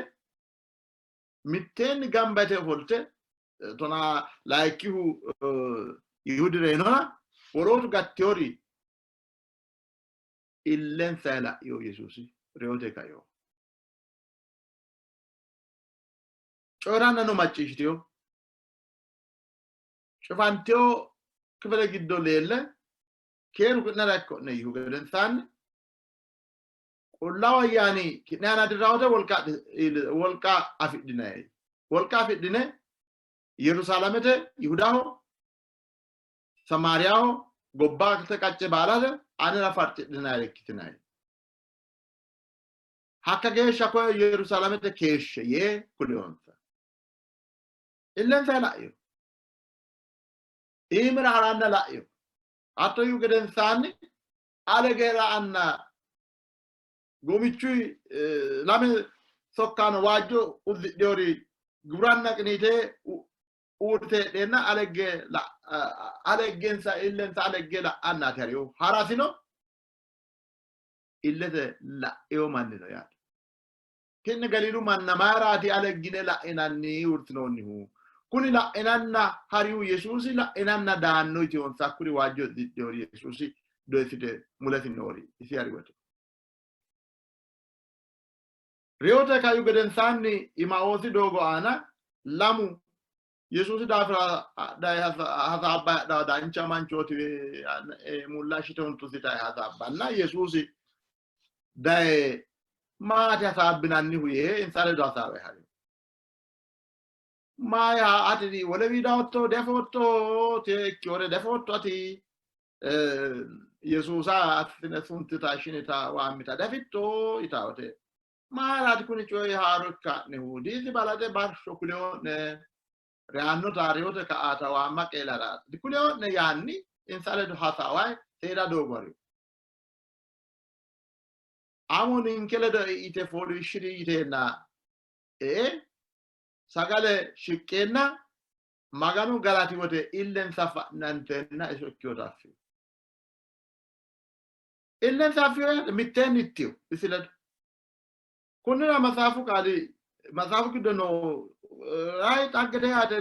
mitteenni gamba yite ofolte tonaa layikkihu Yihudi reyinona wolootu gattiyori illensa la'ino Yesuusi reyote kaino. Coyi'rannano macciishshitino. Cufantino kifile giddo leelle keeru ki'nera ikko'ne yiihu gedensaanni Qullaawu Ayyaani ki'ne aana dirrawote wolqa afidhinanni. Wolqa afidhine Yerusaalamete, Yihudaho, Samaariyaho, gobbate qacce baalate anera farcidhinannire ikkitinanni. Hakka geeshsha koye Yerusaalamete keeshshe yee kuliyonsa. Illensa la'ino. Iimira haranna la'ino. Hatto yiihu gedensaanni ale geera anna gomichu lame sokkaano waajjo uddidhinori guranna qiniite uurrite heedheenna alegge aleggensa illensa alegge la'annaati harihu harasino illete la'ino manni no yaate. Ki'ne Galiilu manna mayiraati aleggine la'inanni uurtinoonnihu? Kuni la'inanna harihu Yesuusi la'inanna daanno yitiyonsa kuri waajjo uddidhinori Yesuusi doyissite mulesi noori isi hari wote. Reyote kaihu gedensaanni Imaoosi doogo aana lamu Yesuusi daafira daye hasaabba hadhawa dancha manchooti mulla shite huntusi daye hasaabbanna Yesuusi daye maati hasaabbinannihu yee insa ledo hasaawe hari. Maaya ati wole widaotto defootto teekkiyore defootto ati Yesuusa assine suntita shinita waammita defitto yitawote. Mayiraati kuni coyi haaro ikka'nehu? Diisi balaxe barsho kuleyo'ne reyannota reyote ka'aata waamma qeelara dikuleyo'ne yaanni insa ledo hasaawayi seeda doogo harihu. Amo ninke ledo e'ite fooliishshiri yiteenna e'e sagale shiqqeenna Maganu galati wote illensa fa'nanteenna iso ikkinota affino. Illensa affino yaate mitteenni ittino isi ledo. Kunnira matsaafu qaali matsaafu giddo noo rayi xaggete yaate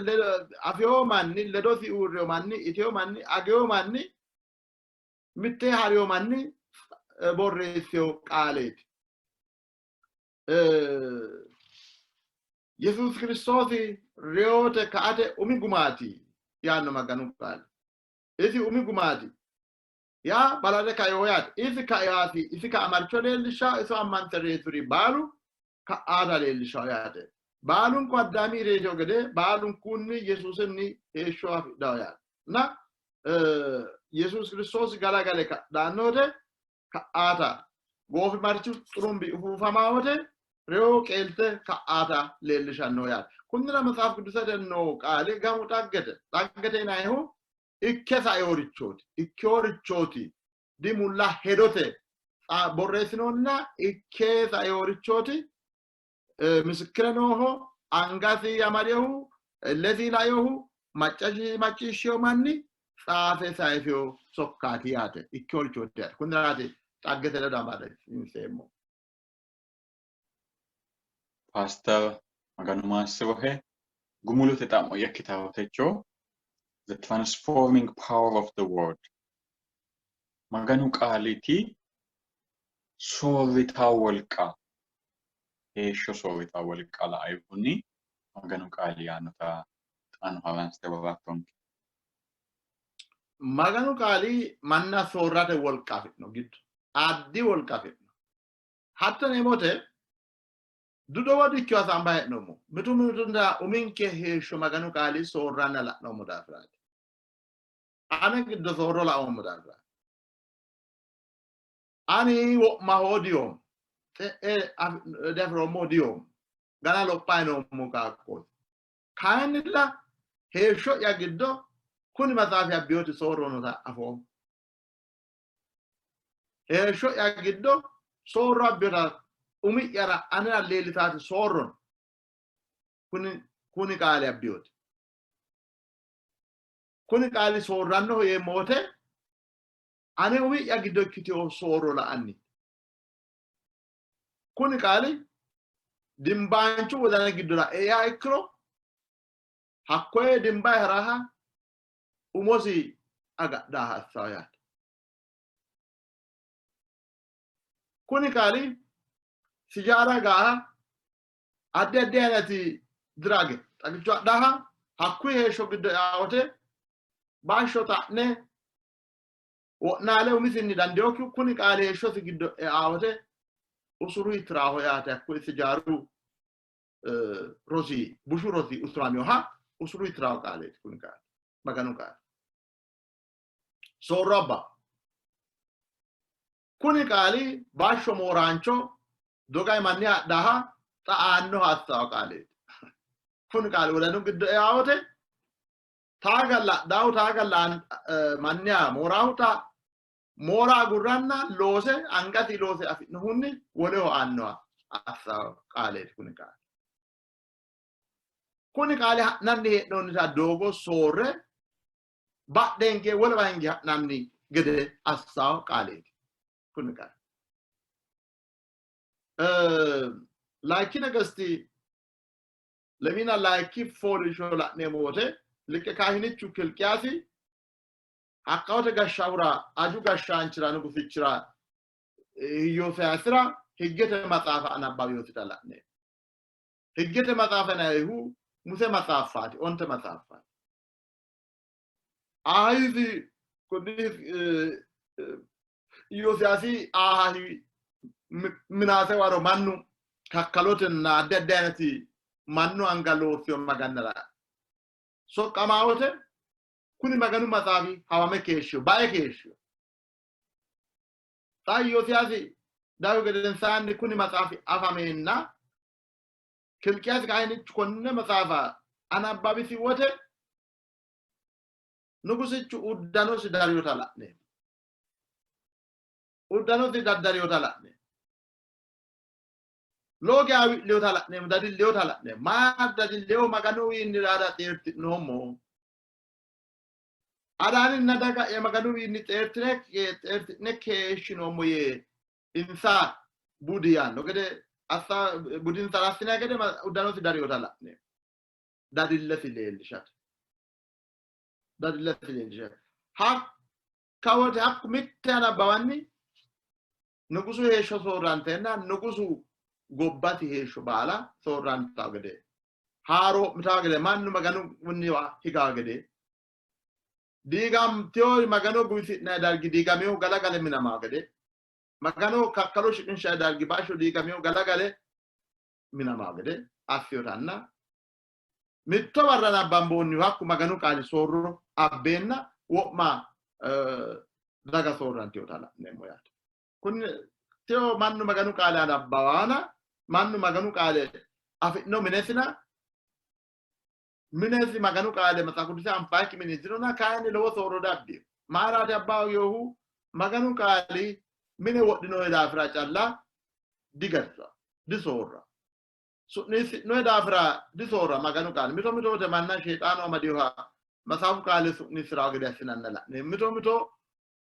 afino manni ledosi uurrino manni itino manni agino manni mitte ha'rino manni borreessino qaaleeti. Yesuusi Kiristoosi reyote ka''ate umi gumaati yaanno Maganu qaali. Isi umi gumaati yaa balaxe kaino yaate. Isi kaasi isi ka'a marcho leellishawo, iso ammante reyituri baalu ka'aata leellishawo yaate. Baalunku Addaami reyitino gede baalunkunni Yesuusinni heeshsho afidhanno yaate. Na Yesuus Kiristoosi galagale kadhanno wote ka'aata goofimarchu xurumbi ufuufamaa wote reyo qeelte ka'aata leellishanno yaate. Kunnira Maxaafu Qidusete noo qaali gamu xaggete. Xaggete yinannihu ikke saeorichooti. Ikkeorichooti. Dimulla hedote borreessinoonnina ikke saeorichooti. Misikkire nooho, angasi amadehu, illesi lainohu, maccasi macciishshino manni tsaafe sayisino sokkaati yaate. Ikkeorichooti yaate. Kunniraati xaggete ledo amadisiinseemmo. Paaster Maganu maassirohe. Gumulote xa'mo'ya ikkitawo techo The transforming power of the word. Maganu qaaliti soorritawo wolqa, heeshsho soorritawo wolqa lainohunni Maganu qaali yaannota xaano haransite worattonke. Maganu qaali manna soorrate wolqa afi'no giddo addi wolqa afi'no. Hatto yineemmo wote dudowa dikkiwa hasaambanni hee'noommo. Mitu mitunda uminke heeshsho Maganu qaali soorranna la'noommo daafiraati. Ane giddo soorro laoommo daafiraati. Ani wo'maho diyoommo. Xe'e diafiroommo diyoommo. Gana lophayi noommo qaaqqooti. Kayinnilla heeshsho'ya giddo kuni maxaafi abbiyoti soorro noota afoommo. Heeshsho'ya giddo soorro abbiyota umi'yara anera leellitaati soorro no. Kuni kuni qaali abbiyoti. Kuni qaali soorrannoho yeemmo wote ane umi'ya giddo ikkitino soorro la'anni. Kuni qaali dimbaanchu wodana giddora e'iha ikkiro hakkoye dimbayi haraha umosi agadhaha assawo yaate. Kuni qaali sijaara gaaha addi addi aynati diraage xagicho adhaha hakkuyi heeshsho giddo e'a wote bashsho xa'ne wo'naale umisinni dandeokkihu kuni qaali heeshshosi giddo e'a wote usuru tiraho yaate. Hakkuyi sijaaru rosi bushu rosi usuraminoha usuru tiraho qaaleeti kuni qaali Maganu qaali. Soorro abba. Kuni qaali bashsho mooraancho dogay manni adhaha xa aannoha assawo qaaleeti. Kuni qaali wodanu giddo e'a wote taagalla adhaahu taagalla manniha mooraahu xa moora agurranna loose angasi loose afi'nohunni woleho aannoha assawo qaaleeti kuni qaali. Kuni qaali ha'nanni hee'noonnita doogo soorre badheenke wolewa hinge ha'nanni gede assawo qaaleeti kuni qaali. Layikki Negesti lemiina layikki fooliishsho la'neemmo wote liqe kaahinichu Kilqiyaasi hakkawote gashshahura aju gashshaanchira nugusichira Iyyoosiyaasira higgete maxaafa anabbawiyosita la'neemmo. Higgete maxaafa yinannihu Muse maxaafaati, onte maxaafaati. Ahizi konni Iyyoosiyaasi Ahahi Minaase waro mannu kakkalotenna addi addi aynati mannu anga loossino magannara soqqamaa wote kuni Maganu maxaafi hawame keeshshino, bae keeshshino. Xa Iyyoosiyaasi dayihu gedensaanni kuni maxaafi afameenna Kilqiyaasi kayinni konne maxaafa anabbabisi wote nugusichu uddanosi darinota la'neemmo. Uddanosi daddarinota la'neemmo. Lowo geya wi'linota la'neemmo, dadillinota la'neemmo. Maa dadilleho Maganuwiinni raada xeerti'noommo. Adaaninna daga'ya Maganuwiinni xeerti'ne keeshshinoommo yee insa budi yaanno gede assa budinsara assinanni gede uddanosi darinota la'neemmo. Dadillesi leellishate. Dadillesi leellishate. Hakka wote hakku mitte anabbawanni nugusu heeshsho soorranteenna nugusu gobbasi heeshsho baala soorrantawo gede haaroo'mitawo gede mannu Maganunniwa higawo gede diigamtewo Magano guwisi'nanni dargi diigamewo galagale minamawo gede Magano kakkalo shiqinshanni dargi bashsho diigamewo galagale minamawo gede assinotanna mitto barra nabbamboonnihu hakku Maganu qaali soorro abbeenna wo'ma daga soorrantinota la'neemmo yaate. Kunni teyo mannu Maganu qaale anabbawaana mannu Maganu qaale afi'no minesina minesi Maganu qaale Maxaafu Qiduse anfaakki mini dinona kayinni lowo soorro dabbino. Mayiraati abbaa yoohu Maganu qaali mine wodhinohe daafira calla digatisa, disoorra. Su'niissinohe daafira disoorra Maganu qaali. Mito mito wote manna Sheexaanu amadinoha Maxaafu qaale su'niissirawo gede assinanna la'neemmo. Mito mito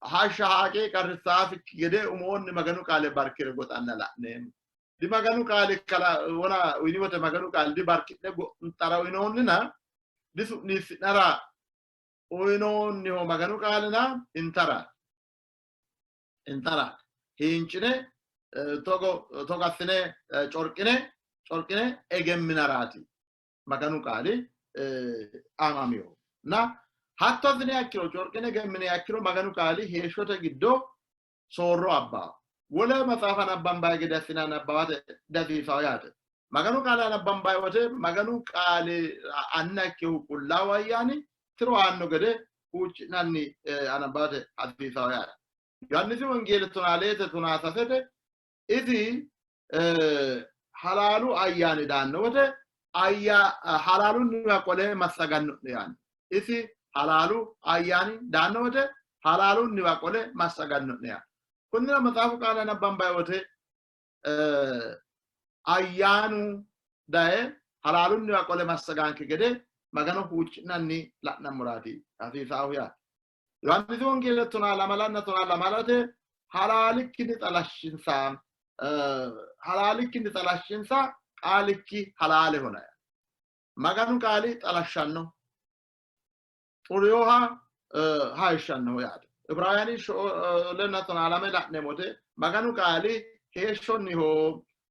hashsha haaqee qarrissaasikki gede umoonni Maganu qaale barki're goxanna la'neemmo. Di Maganu qaali kala wona uyini wote Maganu qaali di barki'ne gonxara uyinoonnina di su'niissi'nara uyinoonniho Maganu qaalina intara intara hiincine togo togo assine corqine corqine egemminaraati Maganu qaali aamamino. Na hatto assine akkiro corqine egemmine akkiro Maganu qaali heeshshote giddo soorro abbaa. Wole maxaafa nabbambayi gede assine nabbawate dasiisawo yaate. Maganu qaale nabbambayi wote Maganu qaali anna ikkehu Qullaawu Ayyaani tiro aanno gede huucci'nanni anabbawate hasiisawo yaate. Yohaannisi Wongeeli tonaa tonaa sasete isi halaalu ayyaani daanno wote ayya halaalunniwa qole massaganno'ne yaanno. Isi halaalu ayyaani daanno wote halaalunniwa qole massaganno'ne yaanno. Kunnira maxaafu qaale nabbambayi wote ayyaanu daye halaalunniwa qole massagaanke gede Magano huucci'nanni la'nammoraati hasiisaahu yaate. Yohaannisi Wongeele tonaa lamalanna tonaa lamalate halaalikkinni xalashshinsa halaalikkinni xalashshinsa qaalikki halaalehona. Maganu qaali xalashshanno xuriyoha hayishshannoho yaate. Ibraawuyaani shoollenna tonaa lame la'neemmote Maganu qaali heeshshonniho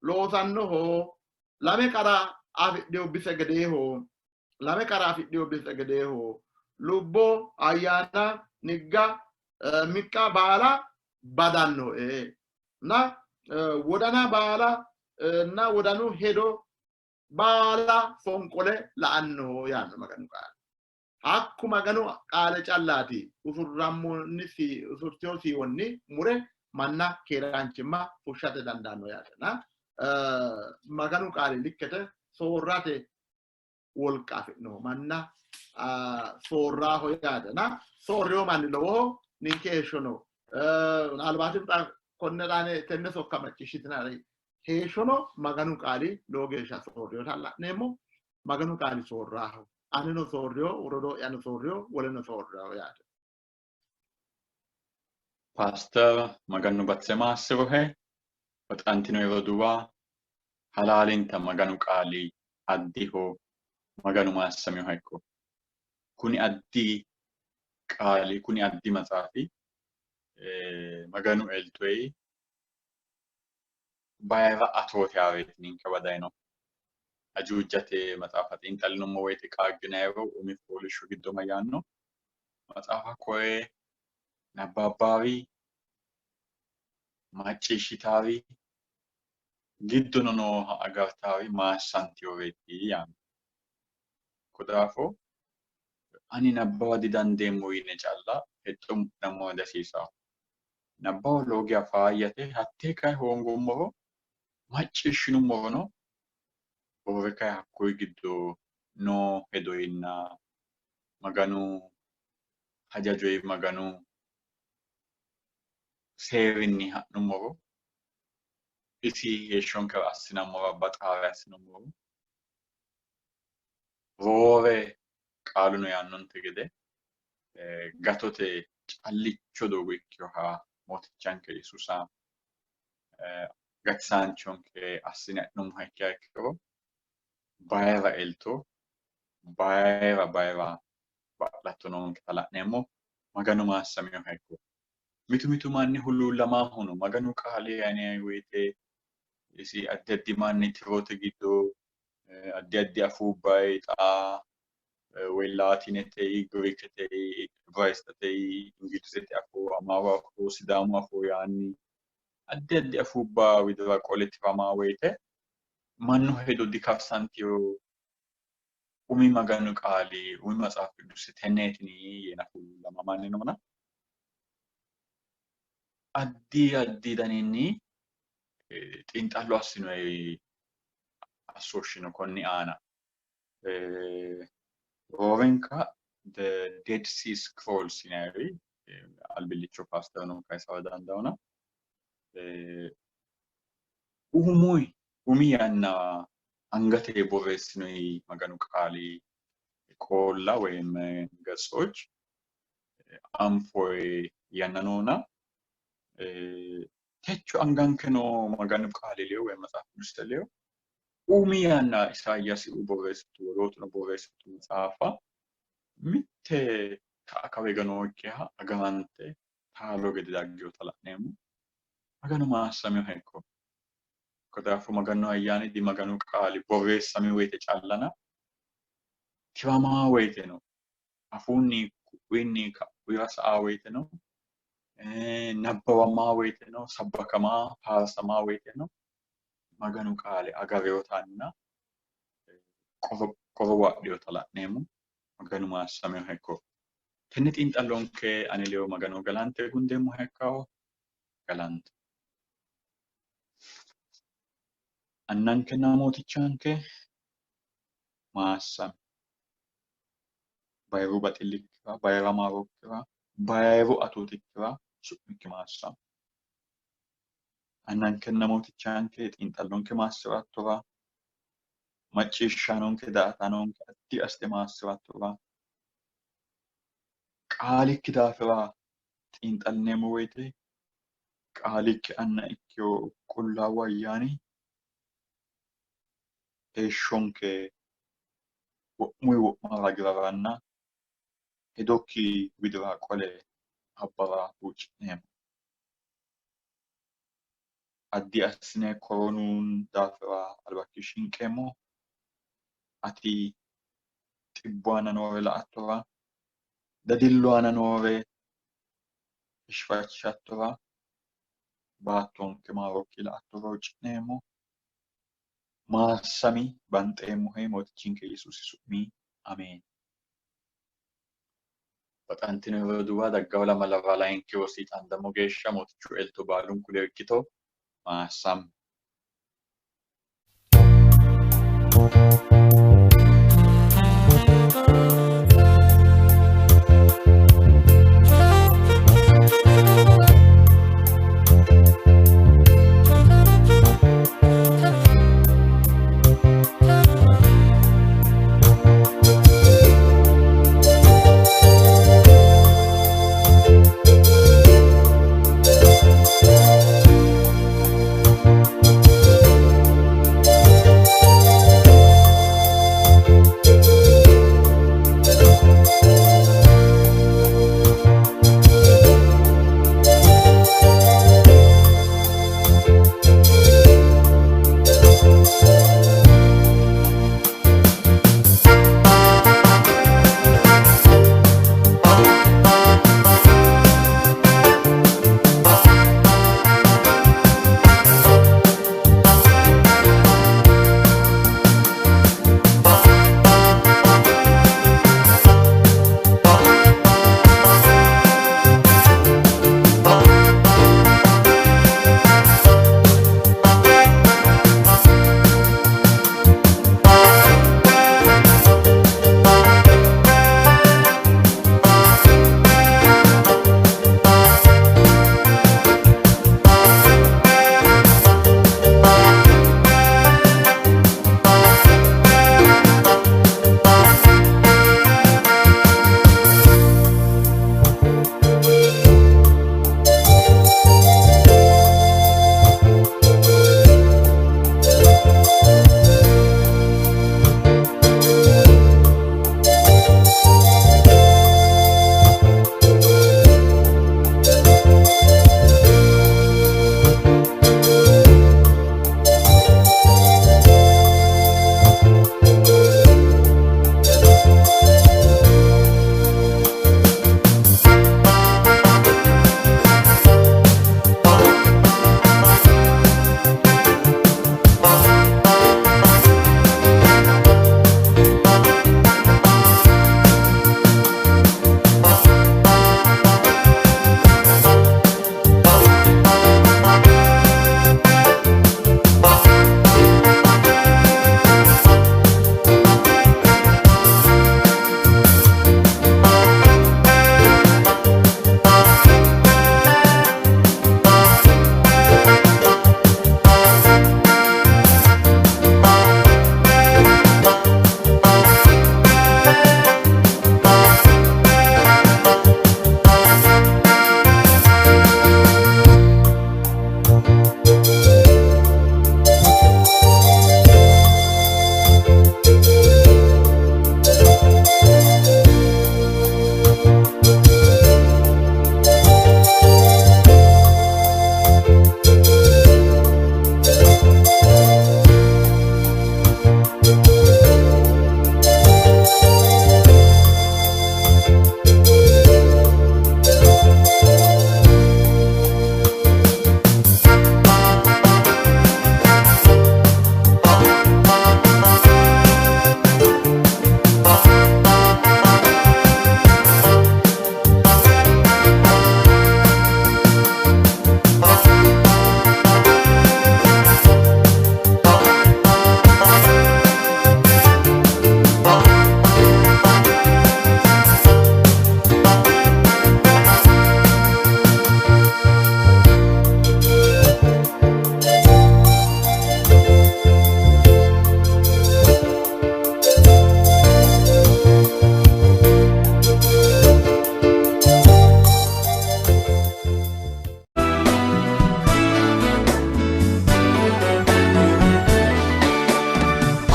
loosannoho lame qara afidhino bise gedeeho lame qara afidhino bise gedeeho lubbo ayyaana nigga miqqa baala badannoe na wodana baala na wodanu hedo baala fonqole la''annoho yaanno Maganu qaali. Hakku Maganu qaale callaati usurrammonni usurtino siiwonni mure manna keeraanchimma fushshate dandaanno yaatena Maganu qaali likkete soorrate wolqa afi'noho manna soorraaho yaatena soorrino manni lowoho ninke heeshshono albaati konne xaane tenne sokka macciishshitinari heeshshono Maganu qaali lowo geeshsha soorrinota la'neemmo. Maganu qaali soorraaho. Anino soorriyo, rodoo'yano soorriyo, woleno soorriyo yaate. Paaster Maganu batise maassirohe, baxantino roduuwa, halaalinta Maganu qaali addiho, Maganu maassaminoha ikko. Kuni addi qaali, kuni addi maxaafi Maganu eltoyi bayira atoote aareeti ninkewa dayino. Ajuujate maxaafa xiinxallinummo woyite qaagginayiro umi fooliishsho giddo mayyaanno? Maxaafa koye nabbabbaari, macciishshitaari, giddono nooha agartaari maassantinoreeti yaanno. Ko daafo ani nabbawa didandeemmo yine calla hexxo mudhinammora dihasiisanno. Nabbawa lowo geya faayyate, hattee kayi hoongummoro macciishshinummorono roore kayi hakkuyi giddo noo hedoyinna Maganu hajajoyi Maganu seerinni ha'nummoro isi heeshshonkera assinammora baxaare assinummoro roore qaaluno yaannonte gede gatote callicho doogo ikkinoha Mootichanke Yesuusa gatisaanchonke assine adhinummoha ikkiha ikkiro bayira elto bayira bayira ba'latto noonketa la'neemmo. Maganu maassaminoha ikko. Mitu mitu manni huluullamaahu no. Maganu qaali yinanni woyite isi addi addi manni tirote giddo addi addi afuubbayi xaa woy Laatinete, Giriikete, Ibraayisxete, Ingilizete afoo, Amaaru afoo, Sidaamu afoo yaanni addi addi afuubba widira qole tiramaa woyite Mannu hedo dikarsantino umi Maganu qaali umi Maxaafi Qidduuse tenneetini yee nafu lamamanni noona. Addi addi daninni xiinxallo assinoyi assooshshi no konni aana. Roorenka The Dead Sea Scrolls yinayiri albillicho paasterno kayisara dandaona. Umuyi umi yanna angate borreessinoyi Maganu qaali qoolla woyim gatsoch anfoyi yanna noona techo anganke noo Maganu qaali leyo woy Maxaafu Qidduuse leyo umi yanna Isayaasi borreessitu wolootuno borreessitu maxaafa mitte ka'a kawa higa nookkiha agarante taalo gede dagginota la'neemmo. Maganu maassaminoha ikko. Hakko daafo Maganu ayyaani di Maganu qaali borreessami woyite callana tiramaa woyiteno afuunni ku'uyinni ka'uyira sa'a woyiteno nabbawamaa woyiteno sabbakamaa faarsamaa woyiteno Maganu qaale agareyotanna qorowo adhinota la'neemmo. Maganu maassaminoha ikko. Tenne xiinxallonke ane ledo Magano galante gundeemmoha ikkawo galanto. Annankenna Mootichanke maassami. Bayiru baxillikkira, bayira maarokkira, bayiru atootikkira su'mikki maassami. Annankenna Mootichanke xiinxallonke maassi'rattora, macciishshaanonke daa''ataanonke addi assite maassi'rattora, qaalikki daafira xiinxallineemmo woyite qaalikki anna ikkino Qullaawu Ayyaani heeshshonke wo'munni wo'ma ragiraranna hedokki widira qole abbara huucci'neemmo. Addi assine koroonu daafira albakki shinqeemmo. Ati xibbu aana noore la''attora, dadillu aana noore sheshifachishattora, baattonke maarokki la''attora huucci'neemmo. Maassami banxeemmohe Mootichinke Yesuusi su'mi Ameen. Baxantino roduuwa daggawo lamalara layinki rosi xaandammo geeshsha Mootichu elto baalunku ledo ikkito. Maassamme.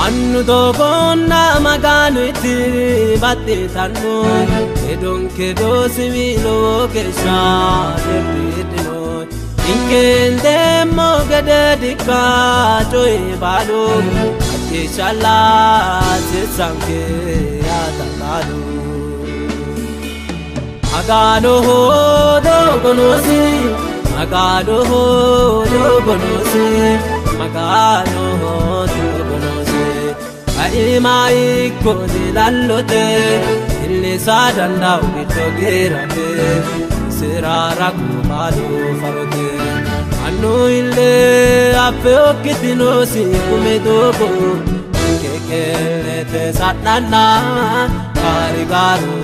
Mannu doogonna Maganuti baxxitanno hedonke doosiwi lowo geeshsha diridhino ninke hendeemmo gede dikka coyi baalu hakkeeshshalla sirsanke yaatallaalu. Maganoho doogo noosi Maganoho doogo noosi Maganoho doogo noosi Kaima ikko dilallote illisa danda'u giddo giirate isira ragu baalu farote Mannu ille affe okkitinosi kume doogo ninke qeellete sa'nanna baarigaaru.